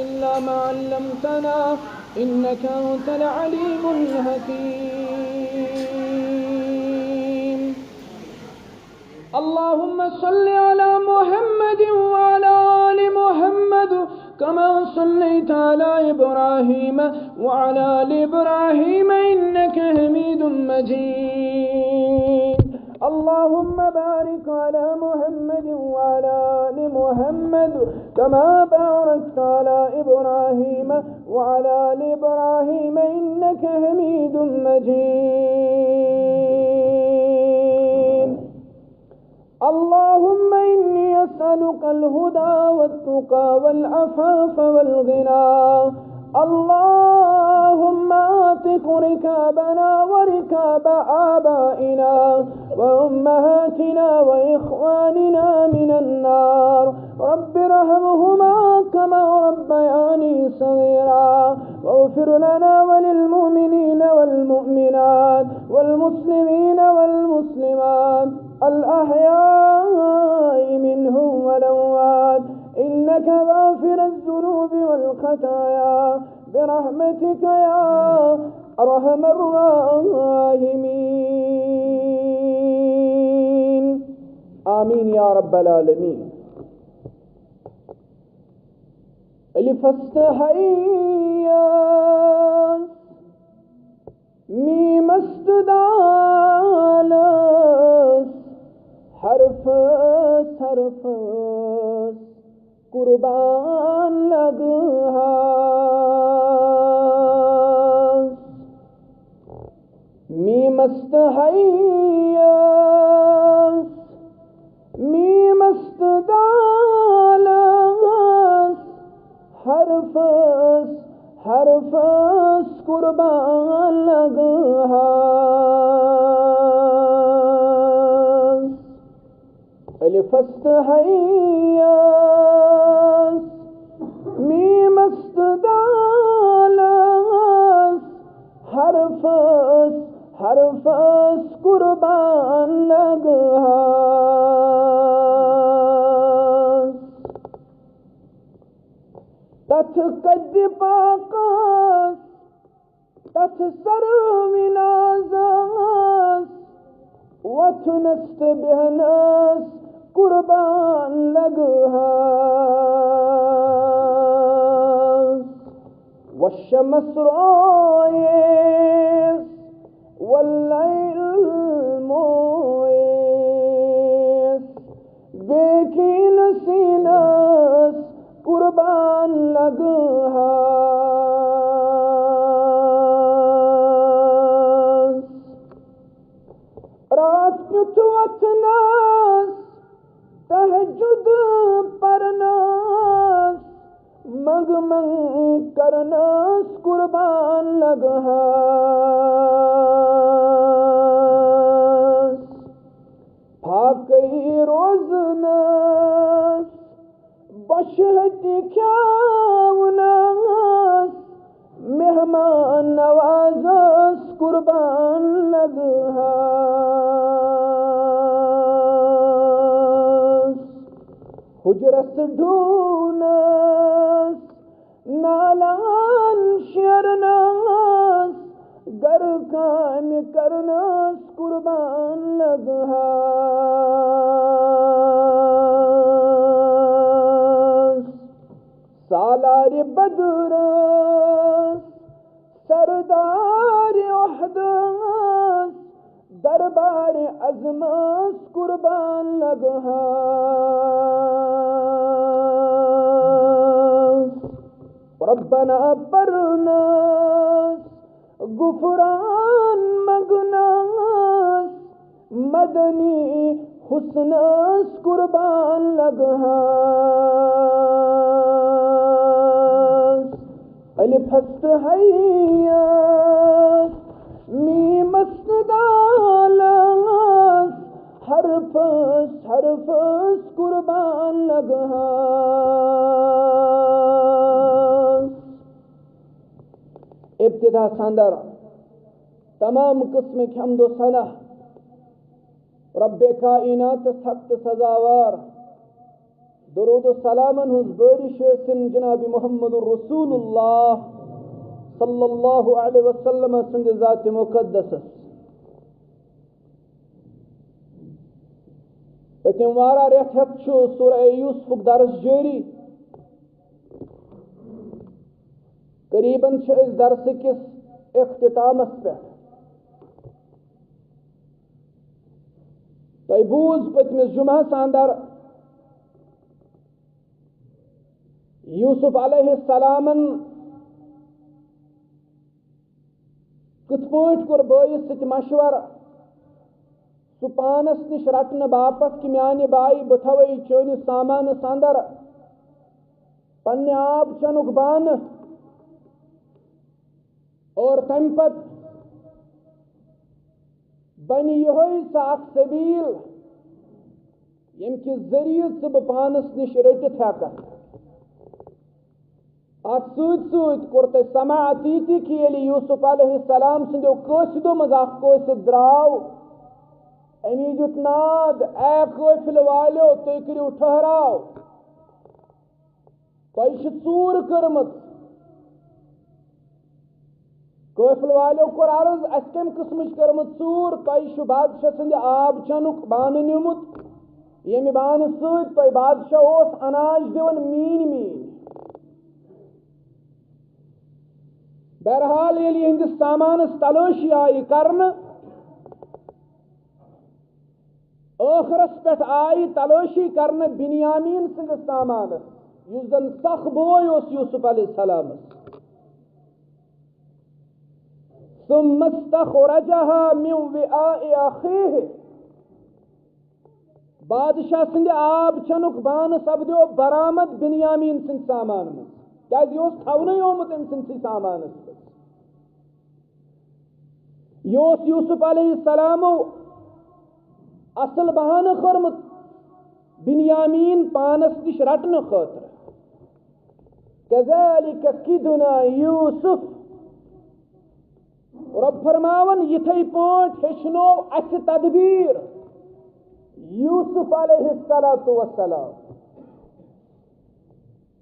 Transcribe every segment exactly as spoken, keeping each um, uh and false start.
إلا ما علمتنا إنك أنت العليم الحكيم. اللهم صل على محمد وعلى آل محمد كما صليت على إبراهيم وعلى آل إبراهيم إنك حميد مجيد. اللهم بارك على محمد وعلى آل محمد كما باركت على إبراهيم وعلى آل إبراهيم إنك حميد مجيد. اللهم إني أسألك الهدى والتقى والعفاف والغنى. اللهم أعتق ركابنا وركاب آبائنا وأمهاتنا وإخواننا من النار. رب ارحمهما كما ربياني صغيرا. واغفر لنا وللمؤمنين والمؤمنات والمسلمين والمسلمات الأحياء منهم والأموات إنك غافر الذنوب والخطايا برحمتك يا أرحم الراحمين. آمين يا رب العالمين. الفس تہٕ ہیَس، میمس تہٕ دالس، حرفس حرفس قربان لگہس. میمس تہٕ ہیَس، میمس تہٕ دالس، حرفس حرفس قربان لگہس. الفس تہٕ ہیَس، میمس تہٕ دالس، حرفس حرفس قربان لگہس. تتھ قدِ پاکس، تتھ سرو نازس، وۄتھنس تہٕ بیہنس قربان لگہس. والشمس رویس، واللیل مویس، بیکین سینس قربان لگہس. رات کیُتھ وۄتھنس، تہجد پرنس، منگ منگ کرنس قربان لگہس. پھاکے روزنس، بۄچھِ ہٹہِ کھیاونس، مہمان نوازس قربان لگہس. حجرس ڈھونس، نالان شیرنس، گرٕ کامہِ کرنس قربان لگہس. سالارِ بدرس، سردارِ احدس، دربارِ عظمس قربان لگہس. ربنا پرنس، غفران منگنس، مدنی حسنس قربان لگہس. الفس تہٕ ہیَس، میمس تہٕ دالس، حرفس حرفس قربان لگہس. ابتدا ساندر تمام قسمٕکۍ حمد و ثنا رب کائناتس حق تہٕ سزاوار، درود و سلامن ہٕنٛز بٲرِش ٲسِن جناب محمد رسول اللہ صلی اللہ علیہ وسلم سٕنٛدِ ذاتِ مقدسس۔ پٔتِم واریاہ رٮ۪تھ ہٮ۪تھ چھُ سورہ یوسفُک درس جٲری۔ قریباً چھِ أسۍ درسہٕ کِس اختتامس پٮ۪ٹھ۔ تۄہہِ بوٗز پٔتمِس جمعہس اندر یوسف علیہ السلامن کِتھ پٲٹھۍ کوٚر بٲیِس سۭتۍ مشورٕ، سُہ پانس نِش رٹنہٕ باپتھ کہِ میانہِ بایہِ، بہٕ تھاوے چٲنِس سامانس اندر پننہِ آب چنُک بانہٕ۔ اور تمہِ پتہٕ بنہِ یِہوٚے سۄ اکھ سبیل، ییٚمہِ کہِ ذٔریعہٕ ژٕ بہٕ پانس نِش رٔٹِتھ ہٮ۪کہٕ۔ اتھ سۭتۍ سۭتۍ کوٚر تۄہہِ سماع تی تہِ کہِ ییٚلہِ یوسف علیہ السلام سٕنٛدیو قٲصدو منٛز اکھ قٲصد درٛاو، أمی دیُت ناد، "اے قٲفلہٕ والیو، تُہۍ کٔرِو ٹھٔہراو، تۄہہِ چھِ ژوٗر کٔرمٕژ۔" قٲفلہٕ والیو کوٚر عرض، "اَسہِ کَمہِ قٕسمٕچ کٔرمٕژ ژوٗر؟ تۄہہِ چھُ بادشاہ سٕنٛدِ آب چَنُک بانہٕ نیوٗمُت، ییٚمہِ بانہٕ سۭتۍ تۄہہِ بادشاہ اوس اناج دِوان میٖنۍ میٖنۍ۔" بہرحال، ییٚلہِ یِہنٛدِس سامانَس تلٲشی آیہِ کرنہٕ، ٲخرس پٮ۪ٹھ آیہِ تلٲشی کرنہٕ بنیامین سٕنٛدِس سامانس، یُس زن سخ بوے اوس یوسف علیہ السلامس۔ ثم استخرجها من وعاء أخيه۔ بادشاہ سٕنٛدِ آب چنُک بانہٕ سپدیو برآمد بنیامین سٕنٛدِ سامان منٛز، کیازِ یہِ اوس تھاونَے آمُت أمۍ سٕنٛدسٕے سامانس منٛز۔ یہِ اوس یوسف علیہ السلامو اصل بہانہٕ کوٚرمُت بنیامین پانس نِش رٹنہٕ خٲطرٕ۔ كذلك كدنا يوسف۔ رۄب فرماوان، یِتھے پٲٹھۍ ہیٚچھنو اَسہِ تدبیٖر یوسف علیہ الصلوۃ والسلام۔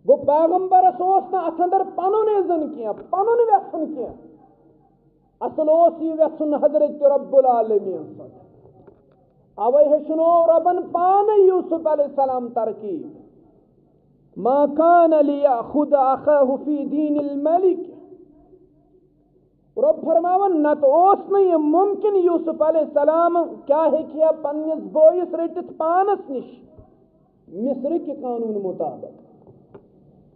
گوٚو، پیغمبرس اوس نہٕ اتھ اندر پنُن اذن کینٛہہ، پنُن یژھُن کینٛہہ۔ اصل اوس یہِ یژھُن حضرت رب العالمین سُنٛد۔ اوے ہیٚچھنو ربن پانے یوسف علیہ السلام ترکیب۔ ما كان ليأخذ أخاه في دين الملك۔ رب فرماوان، نتہٕ اوس نہٕ یہِ ممکن یوسف علیہ السلام کیٛاہ ہیٚکہِ ہا پننِس بٲیِس رٔٹِتھ پانس نِش۔ مصر کہِ قانون مطابق۔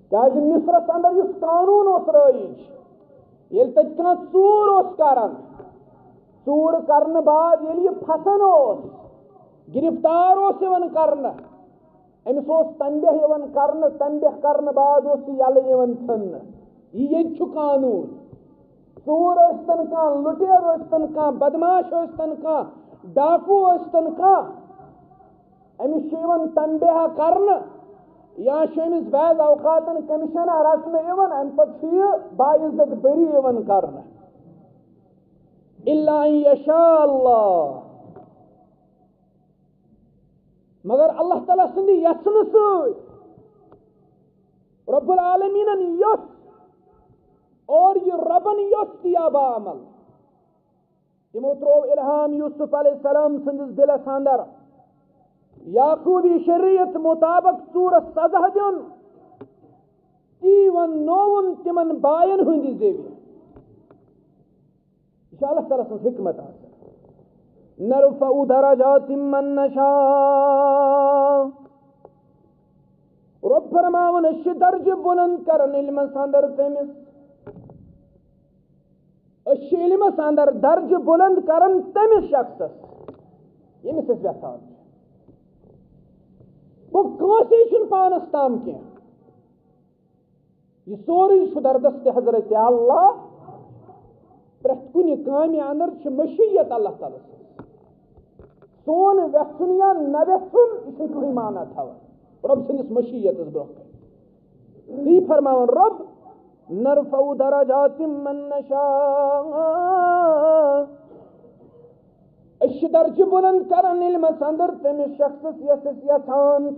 کیازِ مصرس اندر یُس قانون اوس رٲیِج، ییٚلہِ تتہِ کانٛہہ ژوٗر اوس کران، ژوٗر کرنہٕ بعد ییٚلہِ یہِ پھسان اوس، گرفتار اوس یِوان کرنہٕ، أمِس اوس تنبیہ یِوان کرنہٕ، تنبیہ کرنہٕ بعد اوس یہِ یلہٕ یِوان ژھٕننہٕ۔ یہِ ییٚتہِ چھُ قانون۔ ژوٗر ٲسۍتن کانٛہہ، لُٹیر ٲسۍتن کانٛہہ، بدماش ٲسۍتن کانٛہہ، ڈاکوٗ ٲسۍتن کانٛہہ، أمِس چھُ یِوان تنبیہ کرنہٕ، یا چھُ أمِس بعض اوقاتن کمشنہ رٹنہٕ یِوان، امہِ پتہٕ چھُ یہِ باعزت بری یِوان کرنہٕ۔ الا ان یشاء اللہ، مگر اللہ تعالیٰ سٕنٛدِ یژھنہٕ سۭتۍ، رب العالمینن یوٚژھ اور یہِ ربن یوٚژھ تہِ آو عمل۔ تِمو ترٛوو الہام یوسف علیہ السلام سٕنٛدِس دِلس اندر۔ یعقوبی شریعت مطابق ژوٗرس سزا دیُن، تی وننووُن تِمن باین ہٕنٛدِ زیوِ۔ یہِ چھِ اللہ تعالیٰ سٕنٛز حکمت آسان۔ نرفع درجات من نشاء۔ رب فرماوان، أسۍ چھِ درجہٕ بُلند کران علمس اندر تٔمِس۔ أسۍ چھِ علمس اندر درجہٕ بُلند کران تٔمِس شخصس، ییٚمِس أسۍ یژھان چھِ۔ گوٚو، کٲنٛسے چھُنہٕ پانس تام کینٛہہ۔ یہِ سورُے چھُ دردست حضرت اللہ۔ پرٛٮ۪تھ کُنہِ کامہِ اندر چھِ مشیت اللہ تعالیٰ سٕنٛز۔ سون ویژھُن یا نہ ویژھُن، یہِ چھُنہٕ کٕہٕنۍ معنی تھاوان رۄب سٕنٛدِس مشیتس برٛونٛہہ کنہِ۔ تی فرماوان رۄب، نرفع درجات من نشاء۔ أسۍ چھِ درجہٕ بُلند کران علمس اندر تٔمِس شخصس یس أسۍ یژھان چھِ۔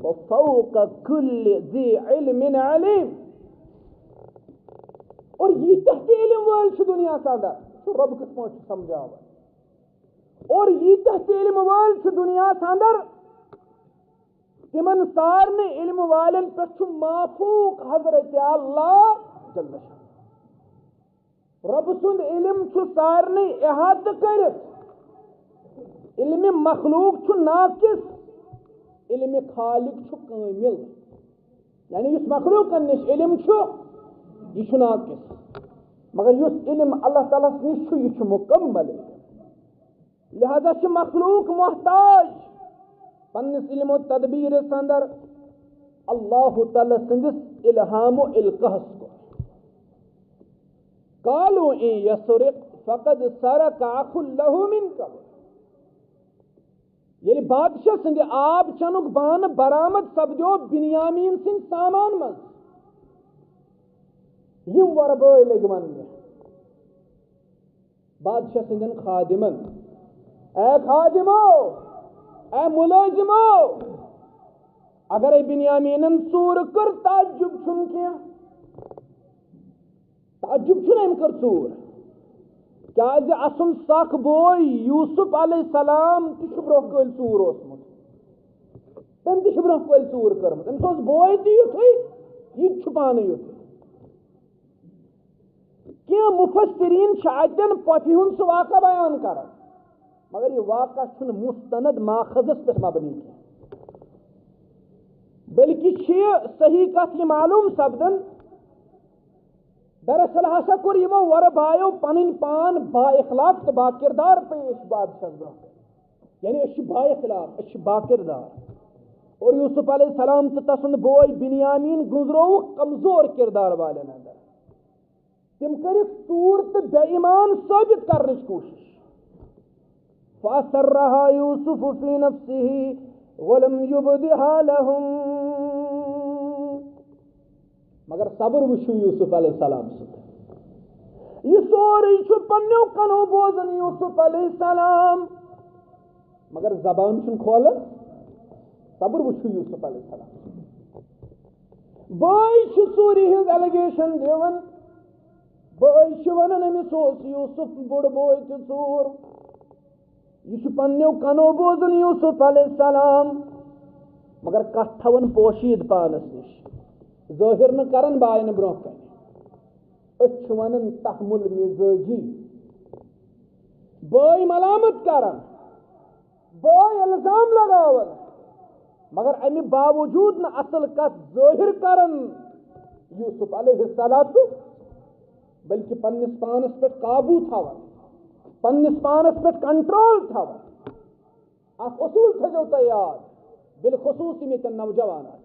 وفوق كل ذي علم عليم۔ اور ییٖتیٛاہ تہِ علم وٲلۍ چھِ دُنیاہَس اندر، چھُ رۄب کِتھ پٲٹھۍ چھُ سمجھاوان۔ اور ییٖتیٛاہ تہِ علم وٲلۍ چھِ دُنیاہَس اندر، تِمن سارنٕے علم والٮ۪ن پٮ۪ٹھ چھُ مافوق حضرت اللہ جل شانہ۔ رۄب سُنٛد علم چھُ سارنٕے احاطہٕ کٔرِتھ۔ علم مخلوق چھُ ناقص، علم خالق چھُ کامل۔ یعنی یُس مخلوقن نِش علم چھُ، یہِ چھُ ناقص، مگر یُس علم اللہ تعالیٰ ہَس نِش چھُ، یہِ چھُ مکمل علم۔ لہذا چھِ مخلوق محتاج پننِس علم و تدبیرس اندر اللہ تعالیٰ سٕنٛدِس الہام و القاہس کُن۔ قالوا إن يسرق فقد سرق أخ له من قبل۔ ییٚلہِ بادشاہ سٕنٛدِ آب چنُک بانہٕ برآمد سپدیو بنیامین سٕنٛدِ سامان منٛز، یِم وۄرٕ بٲے لٔگۍ وننہِ بادشاہ سٕنٛدٮ۪ن خادمن، "اے خادمو، اے مُلٲزِمو، اگرے بنیامینن ژوٗر کٔر، تعجب چھُنہٕ کینٛہہ، تعجب چھُنہٕ أمۍ کٔر ژوٗر، کیازِ اسُن سکھ بوے یوسف علیہ السلام تہِ چھُ برونٛہہ کٲلۍ ژوٗر اوسمُت، تٔمۍ تہِ چھُ برونٛہہ کٲلۍ ژوٗر کٔرمٕژ، أمِس اوس بوے تہِ یُتھُے، یہِ تہِ چھُ پانہٕ یُتھُے۔" کینٛہہ مفسرین چھِ اتٮ۪ن پۄپھِ ہُنٛد سُہ واقعہ بیان کران، مگر یہِ واقعہ چھُنہٕ مستند ماخذس پٮ۪ٹھ مبنی کینٛہہ، بلکہِ چھِ یہِ صحیح کتھ یہِ معلوم سپدان، دراصل ہسا کوٚر یِمو وۄرٕ بایو پنٕنۍ پان با اخلاق تہٕ با کردار پیش بادشاہس برونٛہہ۔ یعنی أسۍ چھِ با اخلاق، أسۍ چھِ با کردار۔ اور یوسف علیہ السلام تہٕ تسُنٛد بوے بنیامین گُنٛزرووُکھ کمزور کردار والٮ۪ن اندر۔ تِم کٔرِکھ ژوٗر تہٕ بے ایمان ثٲبت کرنٕچ کوٗشش۔ فَأَسَرَّهَا يُوسُفُ فِي نَفْسِهِ وَلَمْ يُبْدِهَا لَهُمْ۔ مگر صبر وٕچھِو یوسف علیہ السلام سُنٛد۔ یہِ سورُے چھُ پننیو کنو بوزان یوسف علیہ السلام، مگر زبان چھُنہٕ کھولان۔ صبر وٕچھِو یوسف علیہ السلام سُنٛد۔ بٲے چھِ ژوٗرِ ہٕنٛز allegation دِوان۔ بٲے چھِ ونان، أمِس اوس یوسف بوٚڑ بوے تہِ ژوٗر۔ یہِ چھُ پننیو کنو بوزان یوسف علیہ السلام، مگر کتھ تھاوان پوشیٖد پانس نِش، ظٲہِر نہٕ کران باین برونٛہہ کنہِ۔ أسۍ چھِ ونان تحمل مزاجی۔ بٲے ملامت کران، بٲے الزام لگاوان، مگر امہِ باوجود نہٕ اصل کتھ ظٲہِر کران یوسف علیہ الصلوۃ، بلکہ پننِس پانس پٮ۪ٹھ قابو تھاوان، پننِس پانس پٮ۪ٹھ کنٹرول تھاوان۔ اکھ اصول تھٲیزیو تُہۍ یاد، بالخصوص یِم ییٚتٮ۪ن نوجوان آسن۔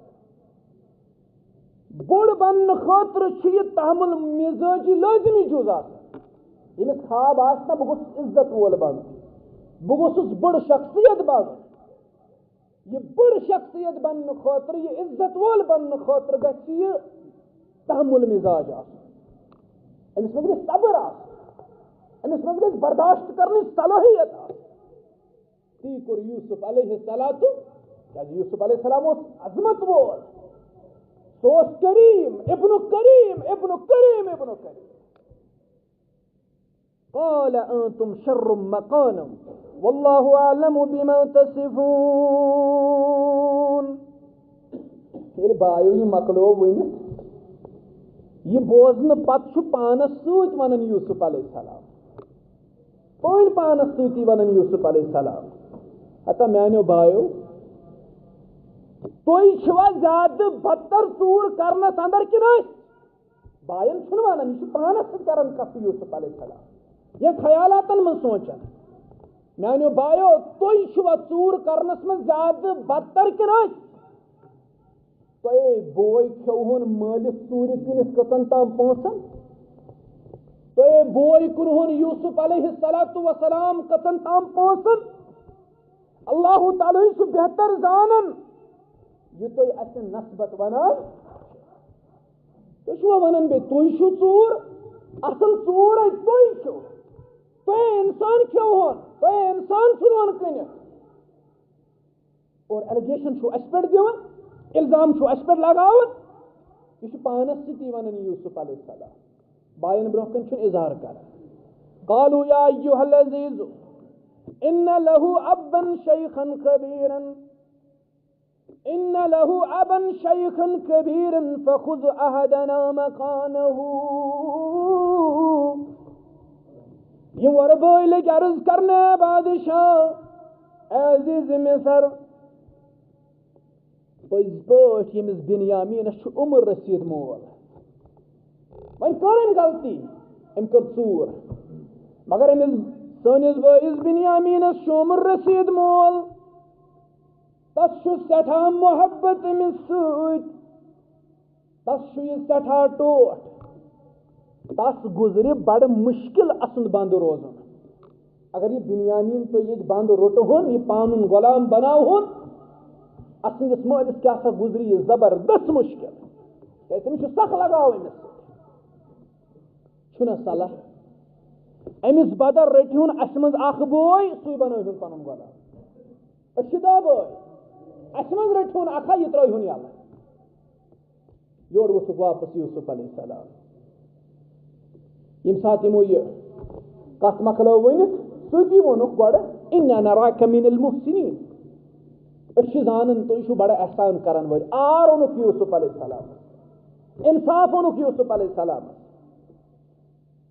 بوٚڑ بننہٕ خٲطرٕ چھُ یہِ تحمل مزاجی لٲزمی جُز آسان۔ ییٚمِس خواب آسہِ نہ، بہٕ گوٚژھُس عزت وول بنُن، بہٕ گوٚژھُس بٔڑ شخصیت بنُن۔ یہِ بٔڑ شخصیت بننہٕ خٲطرٕ، یہِ عزت وول بننہٕ خٲطرٕ گژھِ یہِ تحمل مزاج آسُن۔ أمِس منٛز گژھِ صبر آسُن، أمِس منٛز گژھِ برداشت کرنٕچ صلٲحیت آسٕنۍ۔ تی کوٚر یوسف علیہ الصلوۃ، کیازِ یوسف علیہ السلام اوس عظمت وول، سُہ اوس کریم، ابن کریم، ابن کریم، ابن کریم۔ قال انتم شر مقاما والله اعلم بما تصفون۔ ییٚلہِ بایو یہِ مۄکلیو ؤنِتھ، یہِ بوزنہٕ پتہٕ چھُ پانس سۭتۍ ونان یوسف علیہ السلام، پٲنۍ پانس سۭتی ونان یوسف علیہ السلام، ہتا میانیو بایو، تُہۍ چھِوا زیادٕ بدتر ژوٗر کرنس اندر کِنہٕ أسۍ؟ باین چھُنہٕ ونان، یہِ چھُ پانس سۭتۍ کران کتھ یوسف علیہ السلام، یا خیالاتن منٛز سونچان۔ میانیو بایو، تُہۍ چھِوا ژوٗر کرنس منٛز زیادٕ بدتر کِنہٕ أسۍ؟ تۄہے بوے کھیوہون مٲلِس ژوٗرِ کٕنِتھ کٔژن تام پونٛسن؟ تۄہے بوے کُنہون یوسف علیہ الصلوۃ والسلام کٔژن تام پونٛسن؟ اللہ تعالیٰ چھُ بہتر زانان۔ یہِ تُہۍ اَسہِ نسبت ونان، تُہۍ چھِوا ونان بیٚیہِ تُہۍ چھِو ژوٗر؟ اصل ژوٗر ہے تُہۍ چھِو۔ تۄہے انسان کھیوہون، تۄہے انسان ژھُنہون کٕنِتھ۔ اور allegation چھُو اَسہِ پٮ۪ٹھ دِوان، الزام چھُ اَسہِ پٮ۪ٹھ لگاوُن، یہِ چھُ پانَس سۭتی وَنان یوسف علیہ السلام۔ باین برونٛہہ کَنہِ چھُنہٕ اظہار کران۔ قالوا یا ایھا العزیز ان لہ ابا شیخا کبیرا، ان لہ ابا شیخا کبیرا فخذ احدنا مکانہ۔ یِم وۄرٕ بٲے لٔگۍ عرض کرنہِ، بادشاہ، اے عزیز مصر، پٔزۍ پٲٹھۍ ییٚمِس بنیامینس چھُ عمر رسیٖد مول۔ وۄنۍ کٔر أمۍ غلطی، أمۍ کٔر ژوٗر، مگر أمِس، سٲنِس بٲیِس بنیامینس چھُ عمر رسیٖد مول۔ تس چھُ سٮ۪ٹھاہ محبت أمِس سۭتۍ، تس چھُ یہِ سٮ۪ٹھاہ ٹوٹھ۔ تس گُزرِ بڑٕ مُشکل اسُنٛد بنٛد روزُن۔ اگر یہِ بنیامین تُہۍ ییٚتہِ بنٛد روٚٹہون، یہِ پانُن غلام بناوہون، اسٕنٛدِس مٲلِس کیٛاہ سا گُزرِ یہِ زبردست مُشکل۔ کیٛازِ تٔمِس چھُ سخ لگاو أمِس سۭتۍ۔ چھُنہ صلاح؟ أمِس بدل رٔٹِہون اسہِ منٛز اکھ بوے، سُے بنٲوہون پنُن غلام۔ أسۍ چھِ دہ بٲے، اسہِ منٛز رٔٹِہون اکھا، یہِ ترٲوہون یلہٕ۔ یورٕ ووٚتھُکھ واپس یوسف علیہ السلام۔ ییٚمہِ ساتہٕ یِمو یہِ کتھ مۄکلٲو ؤنِتھ، سۭتی ووٚنُکھ گۄڈٕ، "انا نراک من المحسنین"۔ أسۍ چھِ زانان تُہۍ چھِو بڑٕ احسان کرن وٲلۍ۔ آر اوٚنُکھ یوسف علیہ السلام، انصاف اوٚنُکھ یوسف علیہ السلام۔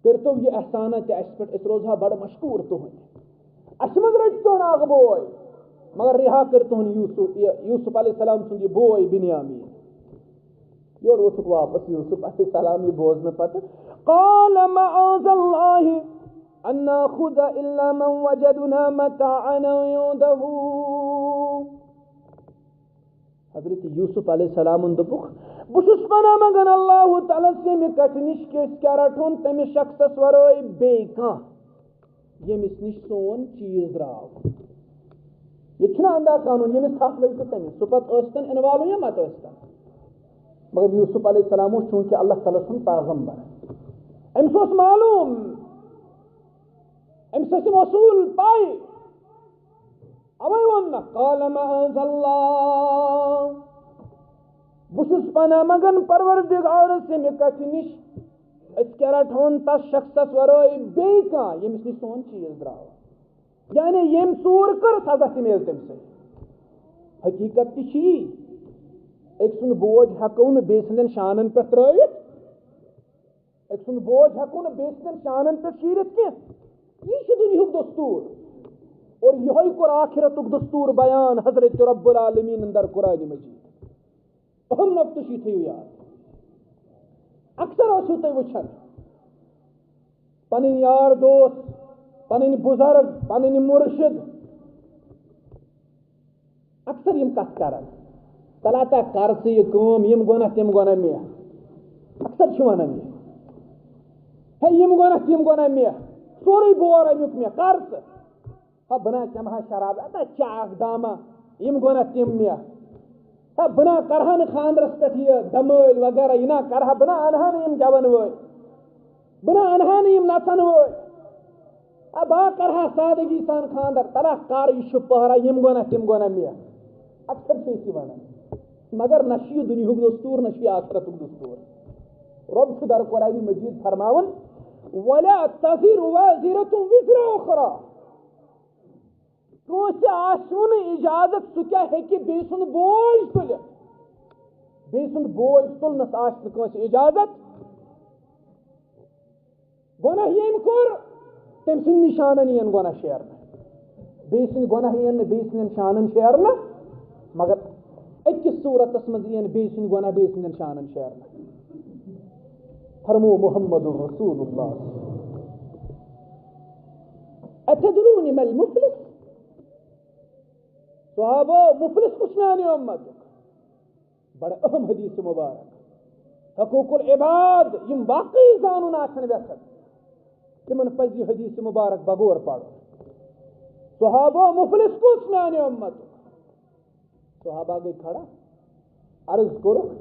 کٔرۍتو یہِ احسانہ تہِ اَسہِ پٮ۪ٹھ، أسۍ روزہو بڑٕ مشکوٗر تُہٕنٛدۍ۔ اَسہِ منٛز رٔٹۍ تُہُنٛد اکھ بوے، مگر رِہا کٔرۍ تُہُنٛد یوسف، یہِ یوسف علیہ السلام سُنٛد یہِ بوے بنیامین۔ یورٕ ووٚتھُکھ واپس یوسف علیہ السلام یہِ بوزنہٕ پتہٕ، قال معاذ اللہ ان ناخذ الا من وجدنا متاعنا عنده۔ حضرت یوسف علیہ السلامن دوٚپُکھ، "بہٕ چھُس پناہ منگان اللہ تعالیٰ سٕنٛدِ کتھِ نِش کہِ أسۍ کیٛاہ رٹہون تٔمِس شخصس ورٲے بیٚیہِ کانٛہہ، ییٚمِس نِش سون چیٖز درٛاو۔" ییٚتہِ چھُنہٕ اندھا قانون، ییٚمِس تھپھ لٔج تہٕ تٔمِس، سُہ پتہٕ ٲسۍتن اِنوالو یا مت ٲسۍتن۔ مگر یوسف علیہ السلام اوس چوٗنٛکہِ اللہ تعالیٰ سُنٛد پیغمبر، أمِس اوس معلوم، أمِس ٲسۍ یِم اصوٗل پَے۔ اوے ووٚن نہ، قال معاذ اللہ، بہٕ چھُس پناہ منگان پروردگار سٕنٛدِ کتھِ نِش، أسۍ کیٛاہ رٹہون تس شخصس ورٲے بیٚیہِ کانٛہہ، ییٚمِس نِش سون چیٖز درٛاو۔ یعنی ییٚمۍ ژوٗر کٔر، سزا تہِ میلہِ تٔمۍ سٕے۔ حقیقت تہِ چھِ یی، أکۍ سُنٛد بوج ہٮ۪کو نہٕ بیٚیہِ سٕنٛدٮ۪ن شانن پٮ۪ٹھ ترٲوِتھ۔ أکۍ سُنٛد بوج ہٮ۪کو نہٕ بیٚیہِ سٕنٛدٮ۪ن شانن پٮ۪ٹھ شیٖرِتھ کینٛہہ۔ یہِ چھُ دُنیہُک دستوٗر۔ اور یِہوٚے کوٚر آخرتُک دستوٗر بیان حضرت رب العالمیٖنَن در قرآن مجیٖد۔ اہم نۄقطہٕ چھُ یہِ تھٲیِو یاد۔ اکثر ٲسِو تُہۍ وٕچھان، پنٕنۍ یار دوست، پنٕنۍ بُزرگ، پنٕنۍ مُرشِد، اکثر یِم کتھ کران، "تلہ تا کر ژٕ یہِ کٲم، یِم گۄناہ تِم گۄناہ مےٚ۔" اکثر چھِ ونان یہِ، "ہے، یِم گۄناہ تِم گۄناہ مےٚ، سورُے بور امیُک مےٚ، کر ژٕ۔ ہا، بہٕ نہ چمہٕ ہا شراب، اتا چاکھ داما، یِم گۄناہ تِم مےٚ۔ ہا، بہٕ نہ کرٕ ہا نہٕ خاندرس پٮ۪ٹھ یہِ دمٲلۍ وغیرہ، یہِ نہ کرٕ ہا، بہٕ نہ انہٕ ہا نہٕ یِم گٮ۪ون وٲلۍ۔" بہٕ نہ انہٕ ہا نہٕ یِم نژن وٲلۍ۔ آ، بہٕ ہا کرٕ ہا سادگی سان خاندر۔ تلہ کر، یہِ چھُ پہرا، یِم گۄناہ تِم گۄناہ مےٚ۔ اکثر چھِ أسۍ یہِ ونان۔ مگر نہ چھُ یہِ دُنیہُک دستوٗر، نہ چھُ یہِ آخرتُک دستوٗر۔ رب چھُ در قرآنِ مجیٖد فرماوان، "ولا تزر وازرة وزر أخرى۔" کٲنٛسہِ آسہِ نہٕ اجازت، سُہ کیٛاہ ہیٚکہِ بیٚیہِ سُنٛد بوج تُلِتھ؟ بیٚیہِ سُنٛد بوج تُلنَس آسہِ نہٕ کٲنٛسہِ اجازت۔ گۄناہ ییٚمۍ کوٚر، تٔمۍ سٕنٛدۍ نِشانَن یِن گۄناہ شیرنہٕ۔ بیٚیہِ سٕنٛدۍ گۄناہ یِن نہٕ بیٚیہِ سٕنٛدٮ۪ن شانَن شیرنہٕ، مگر أکِس صوٗرتَس منٛز یِن بیٚیہِ سٕنٛدۍ گۄناہ بیٚیہِ سٕنٛدٮ۪ن شانَن شیرنہٕ۔ فرمو محمد رسول اللہ۔ اتدرون ما المفلس؟ صحابہ، مفلس کُس میانہِ اُمتُک؟ بڑٕ اہم حدیث مبارک۔ حقوق العباد، یِم واقعی زانُن آسن یژھان، تِمن پزِ یہِ حدیث مبارک بغور پرُن۔ صحابہ، مفلس کُس میانہِ اُمتُک؟ صحابہ گٔے کھڑا، عرض کوٚرُکھ،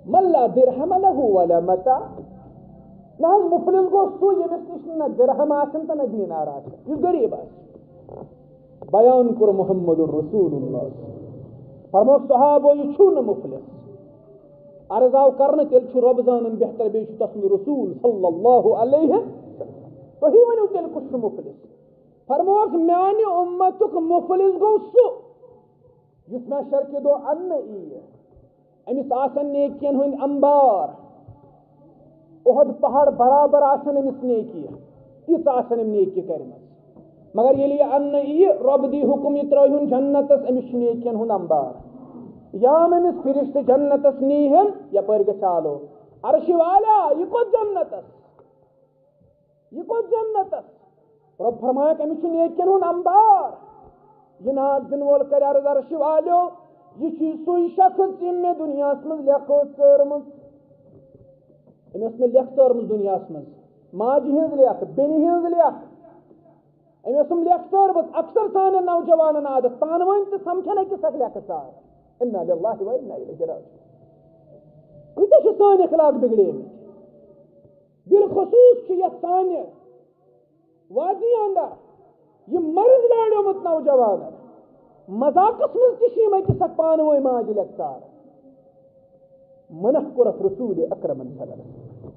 "من لا درہم لہ ولا متاع۔" نہ حظ، مفلس گوٚو سُہ، ییٚمِس نِش نہ درہم آسن تہٕ نہ دینار آسن، یُس غریب آسہِ۔ بیان کوٚر محمد رسول اللہ۔ فرمووُکھ صحابو، یہِ چھُو نہٕ مُفلِس۔ عرض آو کرنہٕ، تیٚلہِ چھُ رۄب زانان بہتر، بیٚیہِ چھُ تسُنٛد رسول صلی اللہ علیہ وسلم۔ تُہی ؤنِو تیٚلہِ کُس چھُ مُفلِس؟ فرمووُکھ، میانہِ اُمتُک مُفلِس گوٚو سُہ، یُس محشر کہِ دۄہ اننہٕ یِیہِ۔ أمِس آسن نیکین ہٕنٛدۍ انبار، اُحد پہاڑ برابر آسن أمِس نیکی، تِژھ آسن أمۍ نیکی کٔرمٕژ۔ مگر ییٚلہِ یہِ اننہٕ یِیہِ، رۄب دی حُکم، یہِ ترٲوہُن جنتس، أمِس چھُ نیکین ہُنٛد انبار۔ یا أمِس فرشتہٕ جنتس نیٖہن، یپٲرۍ گژھِ آلو۔ عرشہِ والا، یہِ کوٚت جنتس؟ یہِ کوٚت جنتس؟ رۄب فرمایکھ، أمِس چھُ نیکین ہُنٛد انبار۔ یہِ ناد دِنہٕ وول کرِ عرض، عرشہِ والیو، یہِ چھُ سُے شخص، ییٚمۍ مےٚ دُنیاہس منٛز لیکھ ٲس ژٲرمٕژ۔ أمۍ ٲس مےٚ لیکھ ژٲرمٕژ دُنیاہس منٛز، ماجہِ ہٕنٛز لیکھ، بیٚنہِ ہٕنٛز لیکھ۔ أمۍ ٲسٕم لیکھ ژٲرمٕژ۔ اکثر سانٮ۪ن نوجوانن عادت، پانہٕ ؤنۍ تہِ سمکھن أکِس اکھ لیکھٕ ژار۔ انا للہ و انا الیہ راجعون۔ کۭتیاہ چھِ سٲنۍ اخلاق بگڑیمٕتۍ؟ بالخصوص چھُ یتھ سانہِ وادی اندر یہِ مرض لاڑیومُت نوجوانن۔ مذاقس منٛز تہِ چھِ یِم أکِس اکھ پانہٕ ؤنۍ ماجہِ لیکھٕ ژار۔ منع کوٚرُکھ رسول اکرمن صلی اللہ علیہ وسلم۔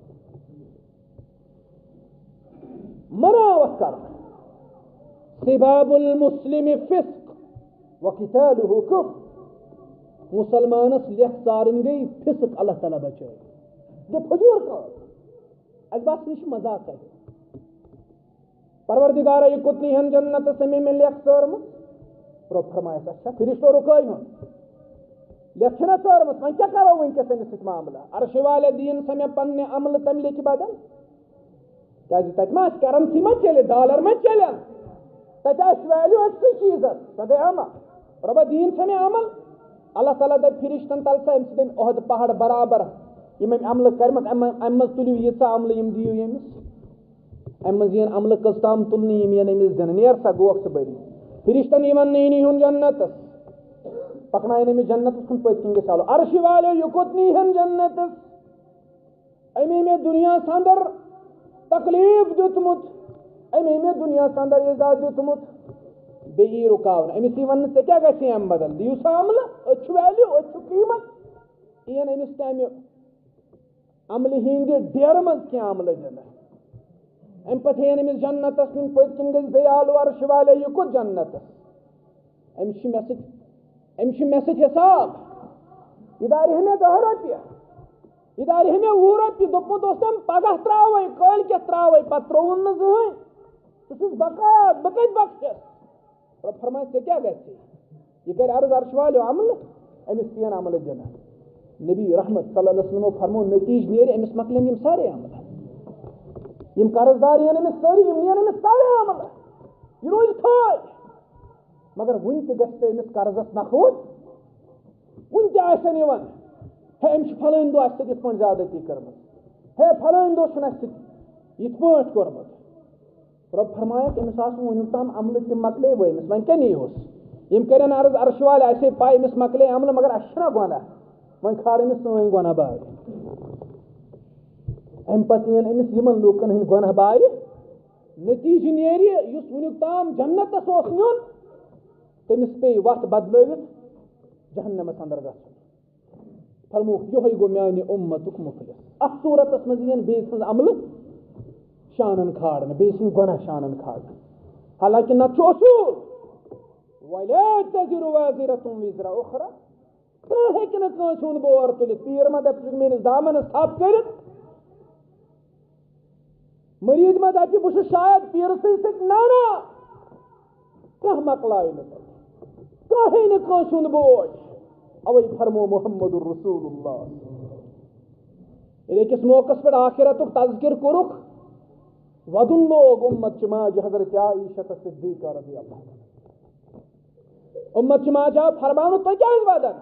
منع اوس کران۔ سباب المسلم فسق وقتاله کفر۔ مسلمانس لیکھ ژارٕنۍ گٔے فسق، اللہ تعالیٰ بچٲے۔ گٔے فجور کٲم۔ اَسہِ باسان یہِ چھُ مذاق کران۔ پروردگارا، یہِ کوٚت نی ہن جنتس، أمۍ مےٚ لیکھ ژٲرمٕژ؟ رۄب فرمایس، اچھا، فرشتو رُکٲے ہُن۔ لیکھ چھَنا ژٲرمٕژ، وۄنۍ کیٛاہ کرو وٕنکیٚس أمِس سۭتۍ معاملہٕ؟ عرشہِ والے دِیِن سا مےٚ پننہِ عملہٕ تَمہِ لیکھِ بدل؟ کیٛازِ تَتہِ ما آسہِ currency ما چلہِ، dollar ما چلن؟ تَتہِ آسہِ value أتھۍ سٕے چیٖزس، سۄ گٔے عمل۔ رۄبا دِیِن سا مےٚ عمل؟ اللہ تعالیٰ دَپہِ فرشتن، تَل سا أمۍ سۭتۍ اُحد پہاڑ برابر یِم أمۍ عملہٕ کٔرمٕژ، اَمہِ اَمہِ منٛز تُلِو ییٖژاہ عملہٕ، یِم دِیِو ییٚمِس۔ اَمہِ منٛز یِن عملہٕ کٔژ تام تُلنہٕ، یِم یِن أمِس دِنہٕ۔ نیر سا، گوکھ ژٕ بٔری۔ فرشتن یِمن نہٕ یہِ نیٖہُن جنتس، پکناوِن أمِس جنتس کُن، پٔتۍ کِنۍ گژھِ آلو۔ عرشہِ والیو، یہِ کوٚت نیٖہن جنتس؟ أمۍ مےٚ دُنیاہس اندر تکلیف دیُتمُت، أمۍ مےٚ دُنیاہس اندر ایزا دیُتمُت، بیٚیہِ یی رُکاونہٕ۔ أمِس یی وننہٕ، ژےٚ کیٛاہ گژھِ اَمہِ بدل؟ دِیِو سا عملہٕ، أتھۍ چھُ value، أتھۍ چھُ قیمت۔ یِن أمِس تَمہِ عملہِ ہِنٛدِ ڈیرٕ منٛز کینٛہہ عملہٕ دِنہٕ۔ اَمہِ پتہٕ ہیٚین أمِس جنتس کُن، پٔتۍ کِنۍ گژھِ بیٚیہِ آلو عرشہِ والے، یہِ کوٚت جنتس؟ أمِس چھِ مےٚ سۭتۍ، أمِس چھِ مےٚ سۭتۍ حساب۔ یہِ دارِ ہے مےٚ دَہ رۄپیہِ، یہِ دارِ ہے مےٚ وُہ رۄپیہِ، دوٚپمُت اوس تٔمۍ پگاہ ترٛاوَے، کٲلۍ کٮ۪تھ ترٛاوَے، پتہٕ ترٛووُن نہٕ زٕہٕنۍ۔ سُہ چھُس بقایا، بہٕ کَتہِ بخشس؟ رۄب فرمایہِ، ژےٚ کیٛاہ گژھِ؟ یہِ کرِ عرض عرش والیو عملہٕ، أمِس تین عملہٕ دِنہٕ۔ نبی رحمت صلی اللہ علیہ وسلمو فرموو، نتیجہٕ نیرِ أمِس مۄکلن یِم سارے عملہٕ۔ یِم قرض دار یِن أمِس سٲری، یِم نِین أمِس سارے عملہٕ۔ یہِ روزِ تھٲے۔ مگر وُنہِ تہِ گژھِ نہٕ أمِس قرضس نکھٕ وُن۔ وُنہِ تہِ آسن یِوان، ہے، أمۍ چھِ فلٲنۍ دۄہ اَسہِ سۭتۍ یِتھ پٲٹھۍ زیادتی کٔرمٕژ، ہے، فلٲنۍ دۄہ چھُنہٕ اَسہِ سۭتۍ یِتھ پٲٹھۍ کوٚرمُت۔ رۄب فرمایکھ، أمِس آسہٕ وُنیُک تام عملہٕ تہِ مۄکلے وٲمِس، وۄنۍ کیٛاہ نیٖہوس؟ یِم کَرن عرض عرشہِ والہِ، اَسے پَے، أمِس مۄکلے عملہٕ، مگر اَسہِ چھُنہ گۄناہ؟ وۄنۍ کھار أمِس سٲنۍ گۄناہ بارِ۔ اَمہِ پَتہٕ یِن أمِس یِمَن لوٗکَن ہٕنٛدۍ گۄناہ بارِ۔ نتیٖجہٕ نیرِ، یُس وُنیُک تام جنتَس اوس نیُن، تٔمِس پیٚیہِ وَتھ بدلٲوِتھ جہنمَس اندر گژھُن۔ فرمووُکھ، یِہوٚے گوٚو میانہِ اُمتُک مُفلِس۔ اَتھ صوٗرتس منٛز یِن بیٚیہِ سٕنٛز عملہٕ شانن کھارنہٕ، بیٚیہِ سٕنٛدۍ گۄناہ شانن کھارنہٕ۔ حالانکہ نتہٕ چھُ اصوٗل، وَلَا تَزِرُ وَازِرَةٌ وِزْرَ أُخْرَىٰ۔ کانٛہہ ہیٚکہِ نہٕ کٲنٛسہِ ہُنٛد بور تُلِتھ۔ پیٖر ما دَپہِ، ژٕ چھُکھ میٲنِس دامنس تھپھ کٔرِتھ۔ مریٖد ما دَپہِ، بہٕ چھُس شاید پیٖرٕ سٕنٛدِ سۭتۍ، نہ، نہ۔ کانٛہہ مۄکلایہِ نہٕ تَتہِ۔ کانٛہہ ہیٚیہِ نہٕ کٲنٛسہِ ہُنٛد بوج۔ اَوَے فرموو محمد رسول اللہ۔ ییٚلہِ أکِس موقعس پٮ۪ٹھ آخرتُک تذکر کوٚرُکھ، وَدُن لوگ اُمت چہِ ماجہِ حضرت عائشہ صدیقہ رضی اللہ عنہا۔ اُمت چہِ ماجہِ آو فرماونہٕ، تُہۍ کیٛازِ وَدان؟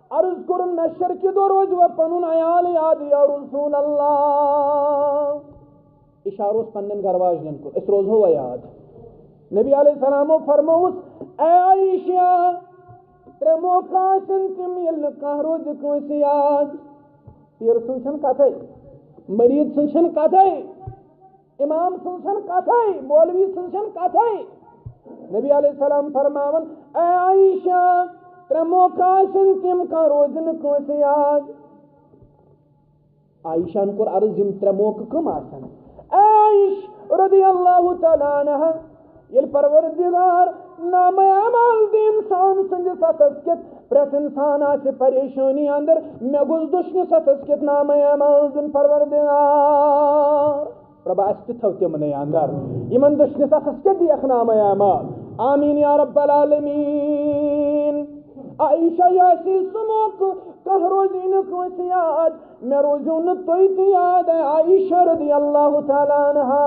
عرض کوٚرُن، محشر کہِ دۄہ روزِ وۄنۍ پَنُن عیال یاد، یا رسول اللہ۔ اِشارٕ اوس پننٮ۪ن گرٕ واجنٮ۪ن کُن، أسۍ روزہو وۄنۍ یاد۔ نبی علیہ السلامو فرمووُس، اے عائشہ، ترٛےٚ موقع آسن تِم، ییٚلہِ نہٕ کانٛہہ روزِ کٲنٛسہِ یاد۔ پیٖرٕ سٕنٛز چھَنہٕ کَتھَے، مریٖد سٕنٛز چھَنہٕ کَتھَے، امام سٕنٛز چھَنہٕ کَتھَے، مولوی سٕنٛز چھَنہٕ کَتھَے۔ نبی علیہ السلام فرماوان، اے عائشہ، ترٛےٚ موقع آسن تِم، کانٛہہ روزِ نہٕ کٲنٛسہِ یاد۔ عائشہ ہن کوٚر عرض، یِم ترٛےٚ موقعہٕ کٕم آسن؟ اے عائشہ رضی اللہ تعالیٰ عنہا، ییٚلہِ پروردگار نامہ اعمال دِ انسان سٕنٛدِس اتھس کٮ۪تھ، پرٛٮ۪تھ انسان آسہِ پریشٲنی اندر، مےٚ گوٚژھ دٔچھنِس اتھس کٮ۪تھ نامہ اعمال دیُن پروردگار۔ رۄبا، اَسہِ تہِ تھٲو تِمنٕے اندر۔ یِمن دٔچھنِس اتھس کیٛاہ دِیَکھ نامہ اعمال؟ آمین یا رب العالمین۔ عائشہ، یہِ آسی سُہ موقعہٕ، کانٛہہ روزی نہٕ کٲنٛسہِ یاد۔ مےٚ روزیو نہٕ تُہۍ تہِ یاد، اے عائشہ رضی اللہ تعالیٰ عنہا۔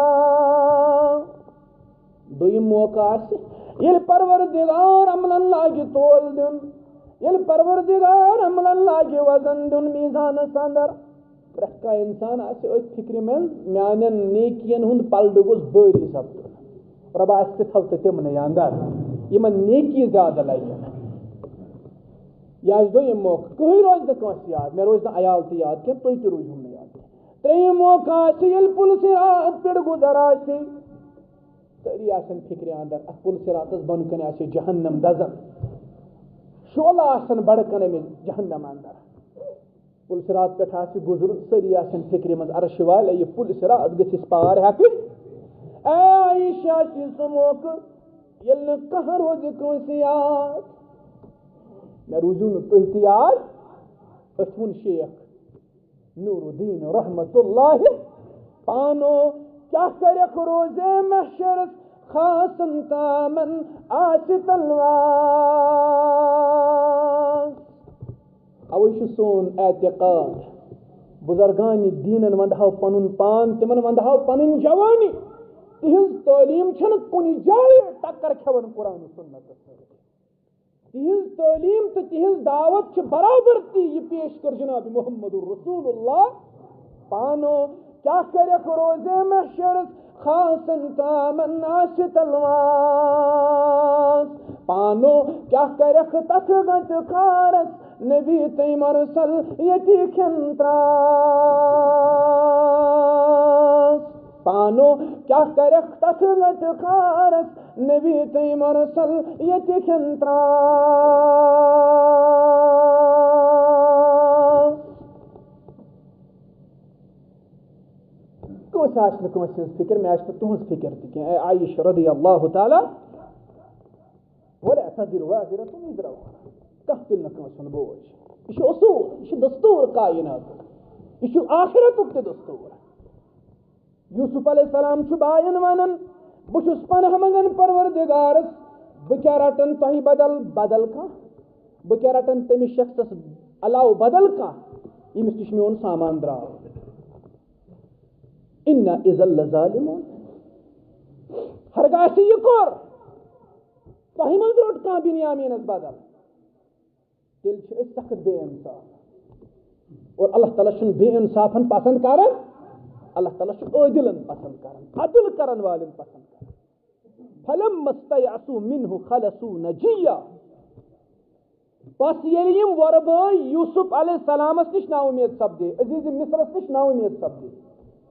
دوٚیِم موقعہٕ آسہِ، ییٚلہِ پروردگار عملن لاگہِ تول دیُن، ییٚلہِ پروردگار عملن لاگہِ وزن دیُن میزانس اندر، پرٛٮ۪تھ کانٛہہ انسان آسہِ أتھۍ فکرِ منٛز، میانٮ۪ن نیکین ہُنٛد پلڈٕ گوٚژھ بٲری سپدُن۔ رۄبا، اَسہِ تہِ تھاو تہٕ تِمنٕے اندر، یِمن نیکی زیادٕ لگہِ۔ یہِ آسہِ دوٚیِم موقعہٕ، کٕہٕنۍ روزِ نہٕ کٲنٛسہِ یاد، مےٚ روزِ نہٕ عیال تہِ یاد کینٛہہ، تُہۍ تہِ روٗزِو نہٕ یاد۔ ترٛیٚیِم موقعہٕ آسہِ، ییٚلہِ پُلسہِ راتھ پٮ۪ٹھ گُزر آسہِ، سٲری آسن فکرِ اندر، اتھ پُلسہِ راتس بۄنہٕ کنہِ آسہِ جہنم دزان، شعلہٕ آسن بڑٕ کنہِ أمِس جہنم اندر۔ پُلسہِ رات پٮ۪ٹھ آسہِ گُزرُن، سٲری آسن فِکرِ منٛز، عرشہِ والے، یہِ پُلسہِ رات گٔژھِ أسۍ پار ہٮ۪کٕنۍ۔ اے عائشہ، آسہِ سُہ موقعہٕ، ییٚلہِ نہٕ کانٛہہ روزِ کٲنٛسہِ یاد۔ مےٚ روٗزِو نہٕ تُہۍ تہِ یاد۔ أتھۍ ووٚن شیخ نور الدین رحمت اللہ پانو، کیٛاہ کَرٮ۪کھ روزے محشرس خاصن تامن آسہِ تلواس۔ اوے چھُ سون اعتقاد، بزرگان دیٖنن وندہو پنُن پان، تِمن وندہو پنٕنۍ جوانی۔ تِہنٛز تعلیٖم چھنہٕ کُنہِ جایہِ ٹکر کھٮ۪وان قرآن و سنتس سۭتۍ۔ تِہنٛز تعلیٖم تہٕ تِہنٛز دعوت چھِ برابر تی۔ یہِ پیش کٔر جناب محمد رسول اللہ پانو، کیٛاہ کَرٮ۪کھ روزے محشرس خاصن تامن آسہِ تلواس۔ پانو کیٛاہ کَرٮ۪کھ تتھ گنٛٹہٕ کارس، نبی تہٕ مرسل ییٚتہِ کھٮ۪ن ترٛاس۔ پانو کیٛاہ کَرٮ۪کھ تتھ گنٛٹہٕ کارس، نبی تہٕ مرسل ییٚتہِ کھٮ۪ن ترٛاس۔ کٲنٛسہِ آسہِ نہٕ کٲنٛسہِ ہٕنٛز فِکر، مےٚ آسہِ نہٕ تُہٕنٛز فِکر تہِ کینٛہہ۔ اے عائشہ رضی اللہ تعالیٰ، ولا تزر وازرة وزر أخرى۔ کانٛہہ تُلہِ نہٕ کٲنٛسہِ ہُنٛد بوج۔ یہِ چھُ اصوٗل، یہِ چھُ دستوٗر کائناتُک، یہِ چھُ آخرتُک تہِ دستوٗر۔ یوسف علیہ السلام چھُ باین ونان، بہٕ چھُس پناہ منگان پروردگارس، بہٕ کیٛاہ رٹن تۄہہِ بدل، بدل کانٛہہ؟ بہٕ کیٛاہ رٹن تٔمِس شخصس علاوٕ بدل کانٛہہ، ییٚمِس نِش میون سامان درٛاو؟ انا اذا لظالمون۔ ہرگاہ ژےٚ یہِ کوٚر، تۄہہِ منٛز روٚٹ کانٛہہ بنیامینس بدل، تیٚلہِ چھِ أسۍ سخت بے انصاف۔ اور اللہ تعالیٰ چھُنہٕ بے انصافن پسند کران، اللہ تعالیٰ چھُ عٲدلن پسند کران، عدل کرن والٮ۪ن پسند کران۔ فلما استيئسوا منه خلصوا نجيا۔ پس ییٚلہِ یِم وۄرٕ بٲے یوسف علیہ السلامس نِش نا اُمید سپدے، عزیز مصرس نِش نا اُمید سپدے،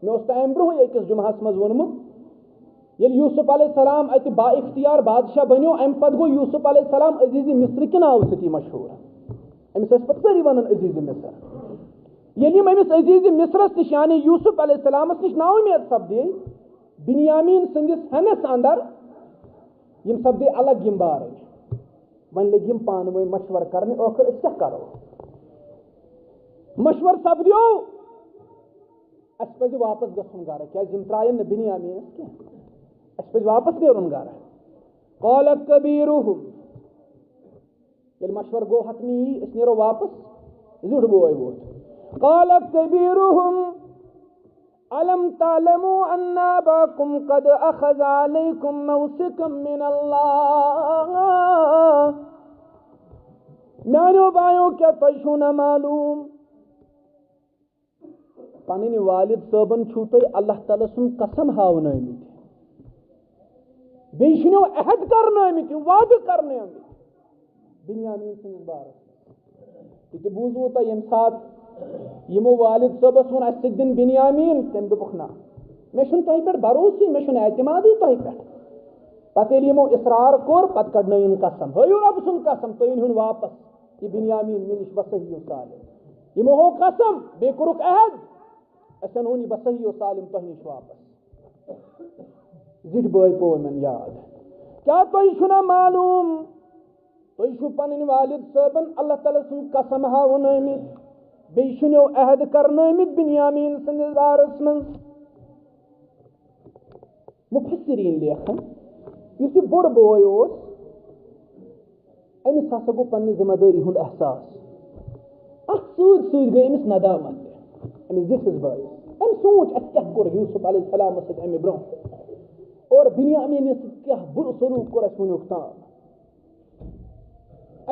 مےٚ اوس تۄہہِ امہِ برونٛہٕے أکِس جمعہس منٛز ووٚنمُت، ییٚلہِ یوسف علیہ السلام اتہِ با اختیار بادشاہ بنیو، امہِ پتہٕ گوٚو یوسف علیہ السلام عزیز مصر کہِ ناوٕ سۭتی مشہوٗر۔ أمِس ٲسۍ پتہٕ سٲری ونان عزیز مصر۔ ییٚلہِ یِم أمِس عزیز مصرس نِش، یعنی یوسف علیہ السلامس نِش نا اُمید سپدے، بنیامین سٕنٛدِس ہٮ۪نس اندر، یِم سپدے الگ یِم بارٕنۍ۔ وۄنۍ لٔگۍ یِم پانہٕ ؤنۍ مشورٕ کرنہِ، ٲخٕر أسۍ کیٛاہ کرو؟ مشورٕ سپدیو، اَسہِ پَزِ واپس گژھُن گرٕ، کیٛازِ یِم ترٛایَن نہٕ بنیامینس کینٛہہ۔ اَسہِ پَزِ واپس نیرُن گرٕ۔ قال كبيرهم، ییٚلہِ مشورٕ گوٚو حتمی، أسۍ نیرو واپس، زیُٹھ بوے ووت۔ قال كبيرهم ألم تعلموا أن أباكم قد أخذ عليكم موثقا من الله۔ میانیو بایو، کیٛاہ تۄہہِ چھُو نہ معلوم؟ پنٕنۍ والد صٲبن چھُو تۄہہِ اللہ تعالیٰ سُنٛد قسم ہاونٲومٕتۍ، بیٚیہِ چھِنو عہد کرنٲومٕتۍ، وعدٕ کرنٲومٕتۍ بنیامین سٕنٛدِس بارس منٛز۔ یہِ تہِ بوٗزوٕ تۄہہِ، ییٚمہِ ساتہٕ یِمو والد صٲبس ووٚن، "اَسہِ سۭتۍ دِن بنیامین"، تٔمۍ دوٚپُکھ، "نہ، مےٚ چھُنہٕ تۄہہِ پٮ۪ٹھ بھروسٕے، مےٚ چھُنہٕ اعتمادٕے تۄہہِ پٮ۪ٹھ۔" پتہٕ ییٚلہِ یِمو اصرار کوٚر، پتہٕ کڑنٲوِن قسم، ہٲیِو رۄبہٕ سُنٛد قسم، تُہۍ أنۍ ہُن واپس یہِ بنیامین مےٚ نِش بصحیح و سالم۔ یِمو ہوو قسم، بیٚیہِ کوٚرُکھ عہد، أسۍ اَنہون یہِ بصحیح و سالم تۄہہِ نِش واپس۔ زِٹھۍ بٲے پوو مےٚ یاد۔ کیٛاہ تۄہہِ چھُنا معلوم، تُہۍ چھِو پنٕنۍ والد صٲبن اللہ تعالیٰ سُنٛد قسم ہاوُن آمٕتۍ، بیٚیہِ چھُنو عہد کرنٲومٕتۍ بنیامین سٕنٛدِس بارس منٛز؟ مفسرین لیکھان، یُس یہِ بوٚڑ بوے اوس، أمِس ہسا گوٚو پننہِ ذمہ دٲری ہُنٛد احساس۔ اتھ سۭتۍ سۭتۍ گٔے أمِس ندامت تہِ، أمِس زِٹھِس بٲیِس۔ أمۍ سوٗنٛچ، اَسہِ کیٛاہ کوٚر یوسف علیہ السلامس سۭتۍ امہِ برونٛہہ، اور بنیامینس سۭتۍ کیٛاہ بُرٕ سلوٗک کوٚر اَسہِ وُنیُک تام۔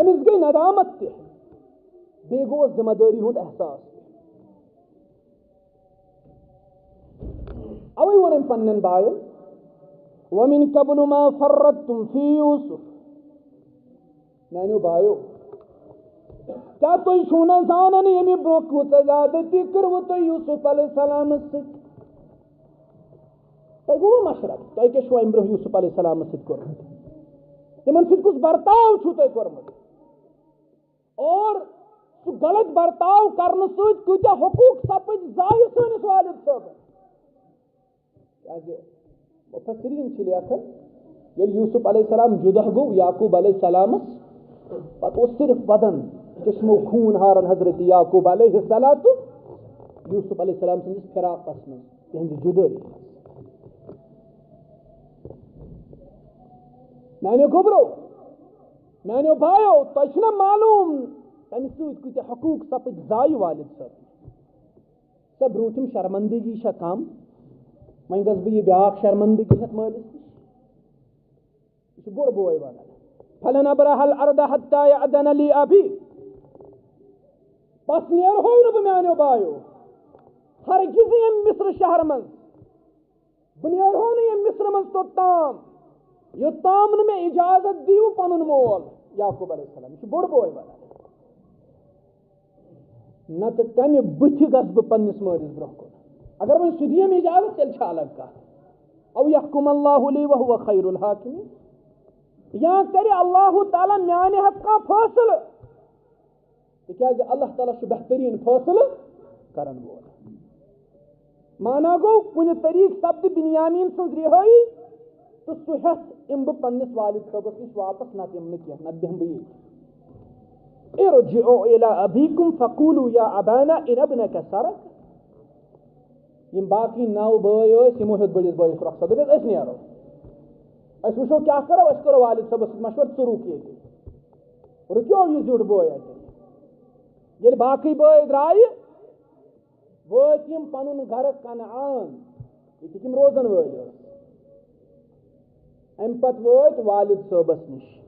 أمِس گٔے ندامت تہِ، بیٚیہِ گوٚو ذمہ دٲری ہُنٛد احساس تہِ۔ اوے ووٚن أمۍ پننٮ۪ن باین، "ومن قبل ما فرطتم فی یوسف"، میانیو بایو، کیٛاہ تُہۍ چھِو نہ زانان ییٚمہِ برونٛہہ کۭژاہ زیادتی کٔروٕ تۄہہِ یوسف علیہ السلامس سۭتۍ؟ تۄہہِ گوٚوٕ مشرف، تۄہہِ کیٛاہ چھُو امہِ برونٛہہ یوسف علیہ السلامس سۭتۍ کوٚرمُت؟ تِمن سۭتۍ کُس برتاو چھُو تۄہہِ کوٚرمُت؟ اور سُہ غلط برتاو کرنہٕ سۭتۍ کۭتیاہ حقوق سپٕدۍ ضایع سٲنِس والد صٲبس۔ کیازِ مفسرین چھِ لیکھان، ییٚلہِ یوسف علیہ السلام جُدہ گوٚو یعقوب علیہ السلامس، پتہٕ اوس صرف بدن چشمو خوٗن ہاران حضرت یعقوب علیہ الصلوۃ یوسف علیہ السلام سٕنٛدِس فراقس منٛز، تِہنٛزِ جُدٲیی منٛز۔ میانیو گوٚبرو، میانیو بایو، تۄہہِ چھُنہ معلوم تمہِ سۭتۍ کۭتیاہ حقوق سپٕدۍ ضایع والد صٲب؟ سۄ برونٛٹھِم شرمندگی چھےٚ کم، وۄنۍ گژھٕ بہٕ یہِ بیاکھ شرمندگی ہٮ۪تھ مٲلِس نِش۔ یہِ چھُ بوٚڑ بوے ونان، "فلن ابرح الارض حتى يأذن لي ابي"۔ پس نیرہو نہٕ بہٕ میانیو بایو، ہرگز ییٚمہِ مصر شہر منٛز۔ بہٕ نیرہو نہٕ ییٚمہِ مصرٕ منٛز توٚتام، یوٚتام نہٕ مےٚ اجازت دِیِو پنُن مول یعقوب علیہ السلام۔ یہِ چھُ بوٚڑ بوے ونان۔ نتہٕ کمہِ بٕتھِ گژھٕ بہٕ پننِس مٲلِس برونٛہہ کُن؟ اگر وۄنۍ سُہ دِیَم اجازت، تیٚلہِ چھِ الگ کتھ۔ او یحکم اللہ لی وہو خیر الحاکمین، یا کرِ اللہ تعالیٰ میانہِ حق کانٛہہ فٲصلہٕ۔ تِکیٛازِ اللہ تعالیٰ چھُ بہتریٖن فٲصلہٕ کرن وول۔ مانا گوٚو، کُنہِ طریٖقہٕ سپدِ بنیامین سٕنٛز رِہٲیی تہٕ سُہ ہٮ۪تھ یِمہٕ بہٕ پننِس والد صٲبس نِش واپس، نتہٕ یِمہٕ نہٕ کینٛہہ، نتہٕ بیٚہمہٕ بہٕ ییٚتہِ۔ ارجعوا الی ابیکم فقولوا یا ابانا ان ابنک سرق۔ یِم باقٕے نو بٲے ٲسۍ، یِمو ہیوٚت بٔڑِس بٲیِس رۄخصت، دوٚپُکھ، "أسۍ نیرو، أسۍ وٕچھو کیٛاہ کرو، أسۍ کرو والد صٲبس سۭتۍ مشورٕ، ژٕ رُک ییٚتہِ۔" رُکیو یہِ زیُٹھ بوے اَتہِ۔ ییٚلہِ باقٕے بٲے درٛایہِ، وٲتۍ یِم پنُن گرٕ کنعان، ییٚتِکۍ یِم روزن وٲلۍ ٲسۍ۔ اَمہِ پتہٕ وٲتۍ والد صٲبس نِش،